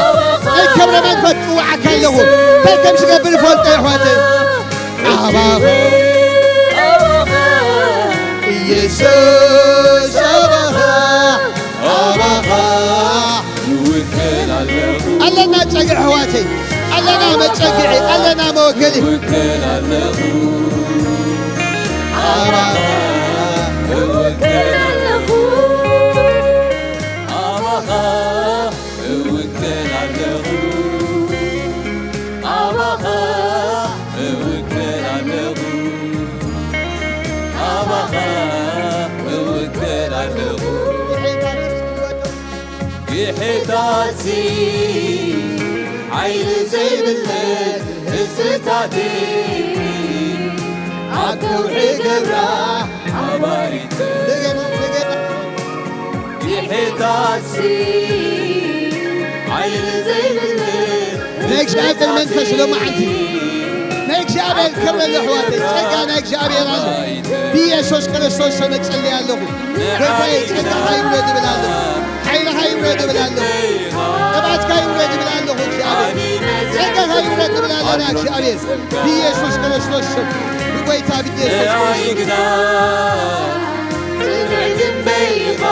ናይ ክብሪ መንፈስ ጽዋዓካ ኣለኹ። እንታይ ከም ዝገብር ይፈልጦ ኣሕዋተይ። ኣባኻ ኢየሱስ ኣባኻ ኣባኻ ይውክል ኣለኹ። ኣለና ጸግዒ ኣሕዋተይ፣ ኣለና መጸግዒ፣ ኣለና መወከሊ። ይውክል ኣለኹ። ኣባኻ ይውክል ኣለኹ። ኣባኻ እውክል ኣለኹ። ኣባኻ እውክል ኣለኹ። ኣባኻ እውክል ኣለኹ። ግሒታትሲ ሓይሊ ዘይብለን ህዝብታትሲ ኣብ ከውሒ ገብራ ኣባይቲ። እንደገና፣ እንደገና። ግሒታትሲ ሓይሊ ዘይብለን ናይ እግዚኣብሔር መንፈስ ሎማዓንቲ፣ ናይ እግዚኣብሔር ክብሪ ኣሎ ኣሕዋተይ፣ ጸጋ ናይ እግዚኣብሔር ኣሎ። ብኢየሱስ ክርስቶስ ስም እጽሊ ኣለኹ። ጌታዬ፣ ጸጋኻ ይውረድ እብል ኣለኹ። ሓይልኻ ይውረድ እብል ኣለኹ። ቅብኣትካ ይውረድ እብል ኣለኹ እግዚኣብሔር። ጸጋኻ ይውረድ እብል ኣለና እግዚኣብሔር። ብኢየሱስ ክርስቶስ ስም፣ ብጎይታ ብኢየሱስ ክርስቶስ። ጽኑዕ ግንበይ ኢኻ፣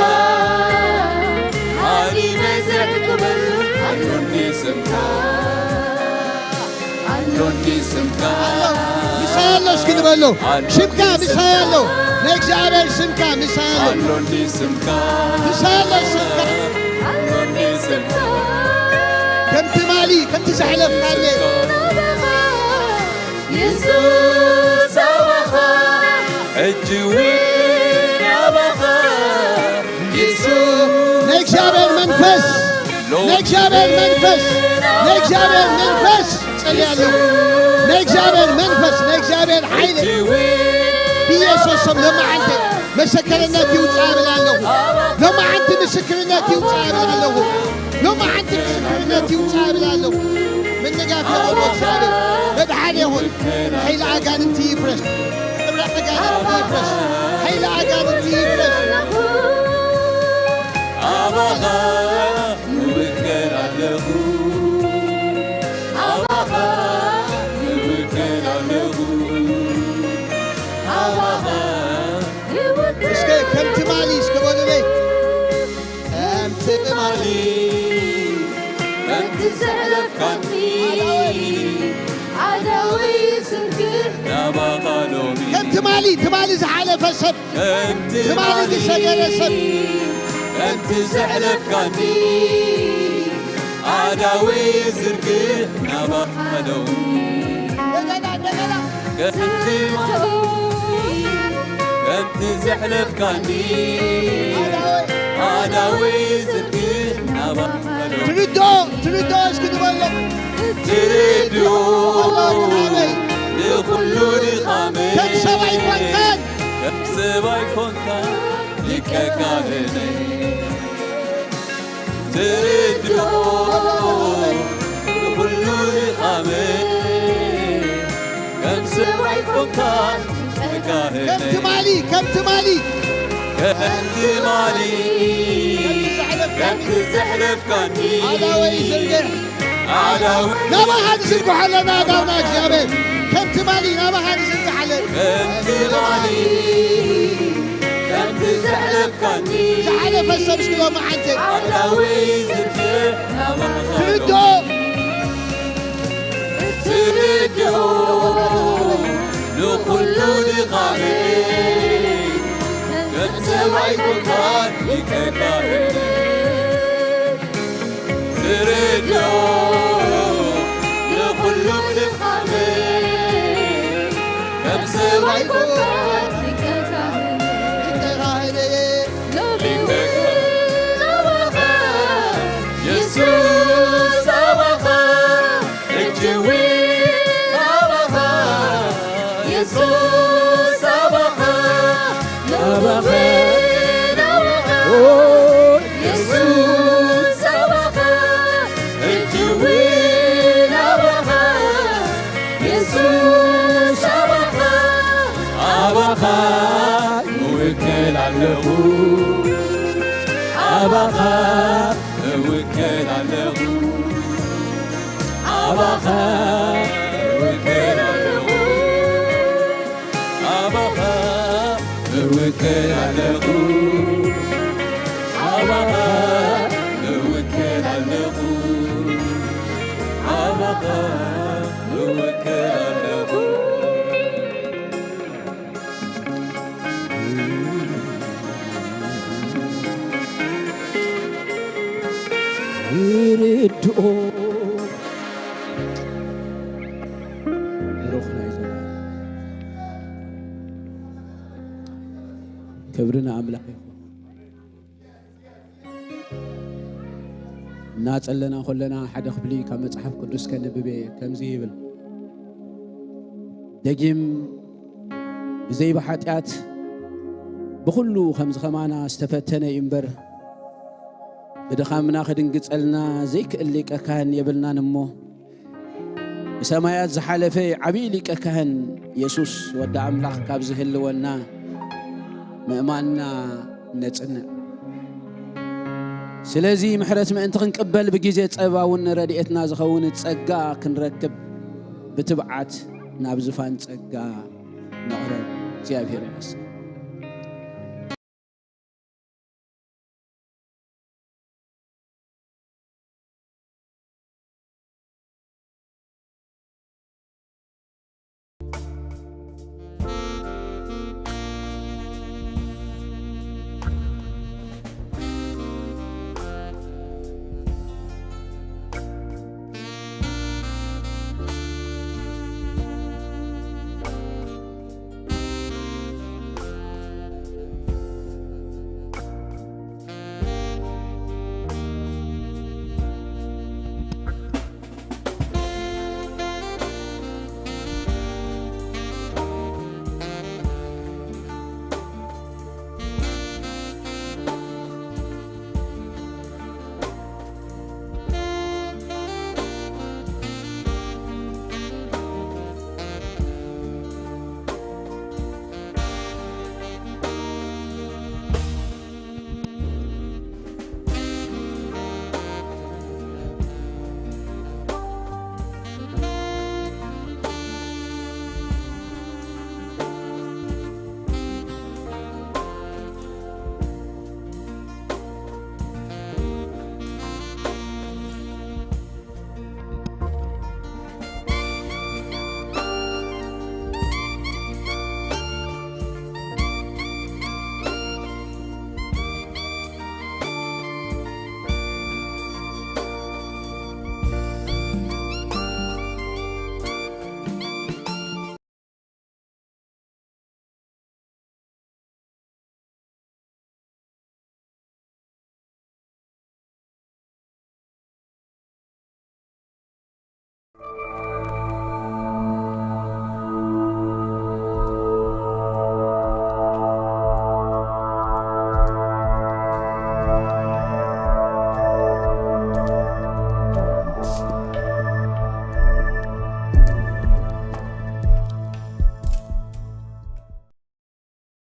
ሃዲመ ዘዕቅበሉ ኣሎኒ ስምካ። ኣሎኒ ስምካ። ኣሎ፣ ምሳይ ኣሎ እስኪ ንበሎ። ሽምካ ምሳይ ኣሎ። ናይ እግዚኣብሔር ሽምካ ምሳይ ኣሎ። ኣሎኒ ስምካ። ምሳይ ኣሎ ሽምካ። ኣሎኒ ስምካ። ከም ትማሊ፣ ከም ትዘሕለፍካለይ። የሱስ ኣባኻ። ሕጂ እውን ኣባኻ። የሱስ ናይ እግዚኣብሔር መንፈስ፣ ናይ እግዚኣብሔር መንፈስ፣ ናይ እግዚኣብሔር መንፈስ። ጸልያለሁ። ናይ እግዚኣብሔር መንፈስ፣ ናይ እግዚኣብሔር ሓይሊ ብኢየሱስ ስም ሎማዓንቲ መሰከርነት ይውጻእ እብል ኣለኹ። ሎማዓንቲ ምስክርነት ይውጻእ እብል ኣለኹ። ሎማዓንቲ ምስክርነት ይውጻእ እብል ኣለኹ። ምንጋፍ ይኹን እግዚኣብሔር፣ መድሓን ይኹን። ሓይሊ ኣጋንንቲ ይፍረስ። ጥብራ ኣጋንንቲ ይፍረስ። ሓይሊ ኣጋንንቲ ይፍረስ። ኣባኻ እውከል ኣለኹ። ኣባኻ እውከል ኣለኹ። ኣባኻ እስከ ከም ትማሊ እስከ በሉለይ። ከም ትማሊ ከምቲ ዘሕለፍካኒ ኣዳወይ ስንክር ናባኻ ሎሚ ከም ትማሊ፣ ትማሊ ዝሓለፈ ሰብ፣ ከምቲ ትማሊ ዝሰገረ ሰብ። ከምቲ ዘሕለፍካኒ ኣዳወይ ዝርግሕ ናባኻ ሎሚ። እንደገና፣ እንደገና። ከምቲ ከምቲ ዘሕለፍካኒ ኣዳወይ ዝርግሕ ናባኻ ሎሚ። ትርድኦ፣ ትርድኦ እስኪ ንበሎ። ትርድኦ ኣላውራበይ ንኹሉ ድኻመይ ከም ሰብ ኣይኮንካን። ከም ሰብ ኣይኮንካን ሊቀ ካህነይ። ትርድኦ ንኹሉ ድኻመይ። ከም ሰብ ኣይኮንካን ሊቀ ካህነይ። ከም ትማሊ፣ ከም ትማሊ። ከም ትማሊ ከምቲ ዘሕለፍካኒ ከምቲ ዘሕለፍካኒ ኣዳወይ ዝርግሕ ናባኻ ንዝርግሖ ኣለና ኣእዳውና እግዚኣብሔር። ከም ትማሊ ናባኻ ንዝርግሕ ኣለና። ከም ትማሊ ከምቲ ዘሕለፍካኒ ዝሓለፈ ሰብ እስኪ ሎማዓንቲ ኣእዳወይ ዝርግሕ ናባኻ ትርድኦ። ትርድኦ ንኹሉ ድኻመይ። ከም ሰብ ኣይኮንካን ሊቀ ካህነይ። ትርድኦ ንኹሉ ድኻመይ። ከም ሰብ ኣይኮንካን የሱስ ኣባኻ፣ ኣባኻ፣ ንእውን ኣባኻ። ኦ፣ የሱስ ኣባኻ፣ ሕጂ እውን ኣባኻ። የሱስ ኣባኻ፣ ኣባኻ እውከል ኣለኹ። ኣባኻ እውከል ኣለኹ። ኣባኻ እውከል ኣለኹ። ኣባኻ እውከል ኣለኹ። ኣባኻ እውከል ኣለኹ። ኣባኻ እውከል ኣለኹ። ርድኦ ብሩኽ ናይ ዘላለም ክብሪ ንኣምላኽ ይኹን። እናጸለና ከለና ሓደ ክፍሊ ካብ መጽሓፍ ቅዱስ ከንብብ እየ። ከምዚ ይብል፣ ደጊም ብዘይ ብሓጢኣት ብኹሉ ከምዚ ከማና ዝተፈተነ እዩ እምበር፣ ብድኻምና ክድንግጸልና ዘይክእል ሊቀ ካህን የብልናን እሞ፣ ብሰማያት ዝሓለፈ ዓብዪ ሊቀ ካህን የሱስ ወዲ ኣምላኽ ካብ ዝህልወና ምእማንና ነጽንዕ። ስለዚ ምሕረት ምእንቲ ክንቅበል ብግዜ ጸባ እውን ረድኤትና ዝኸውን ጸጋ ክንረክብ ብትብዓት ናብ ዝፋን ጸጋ ንቕረብ። እግዚኣብሔር ይመስገን።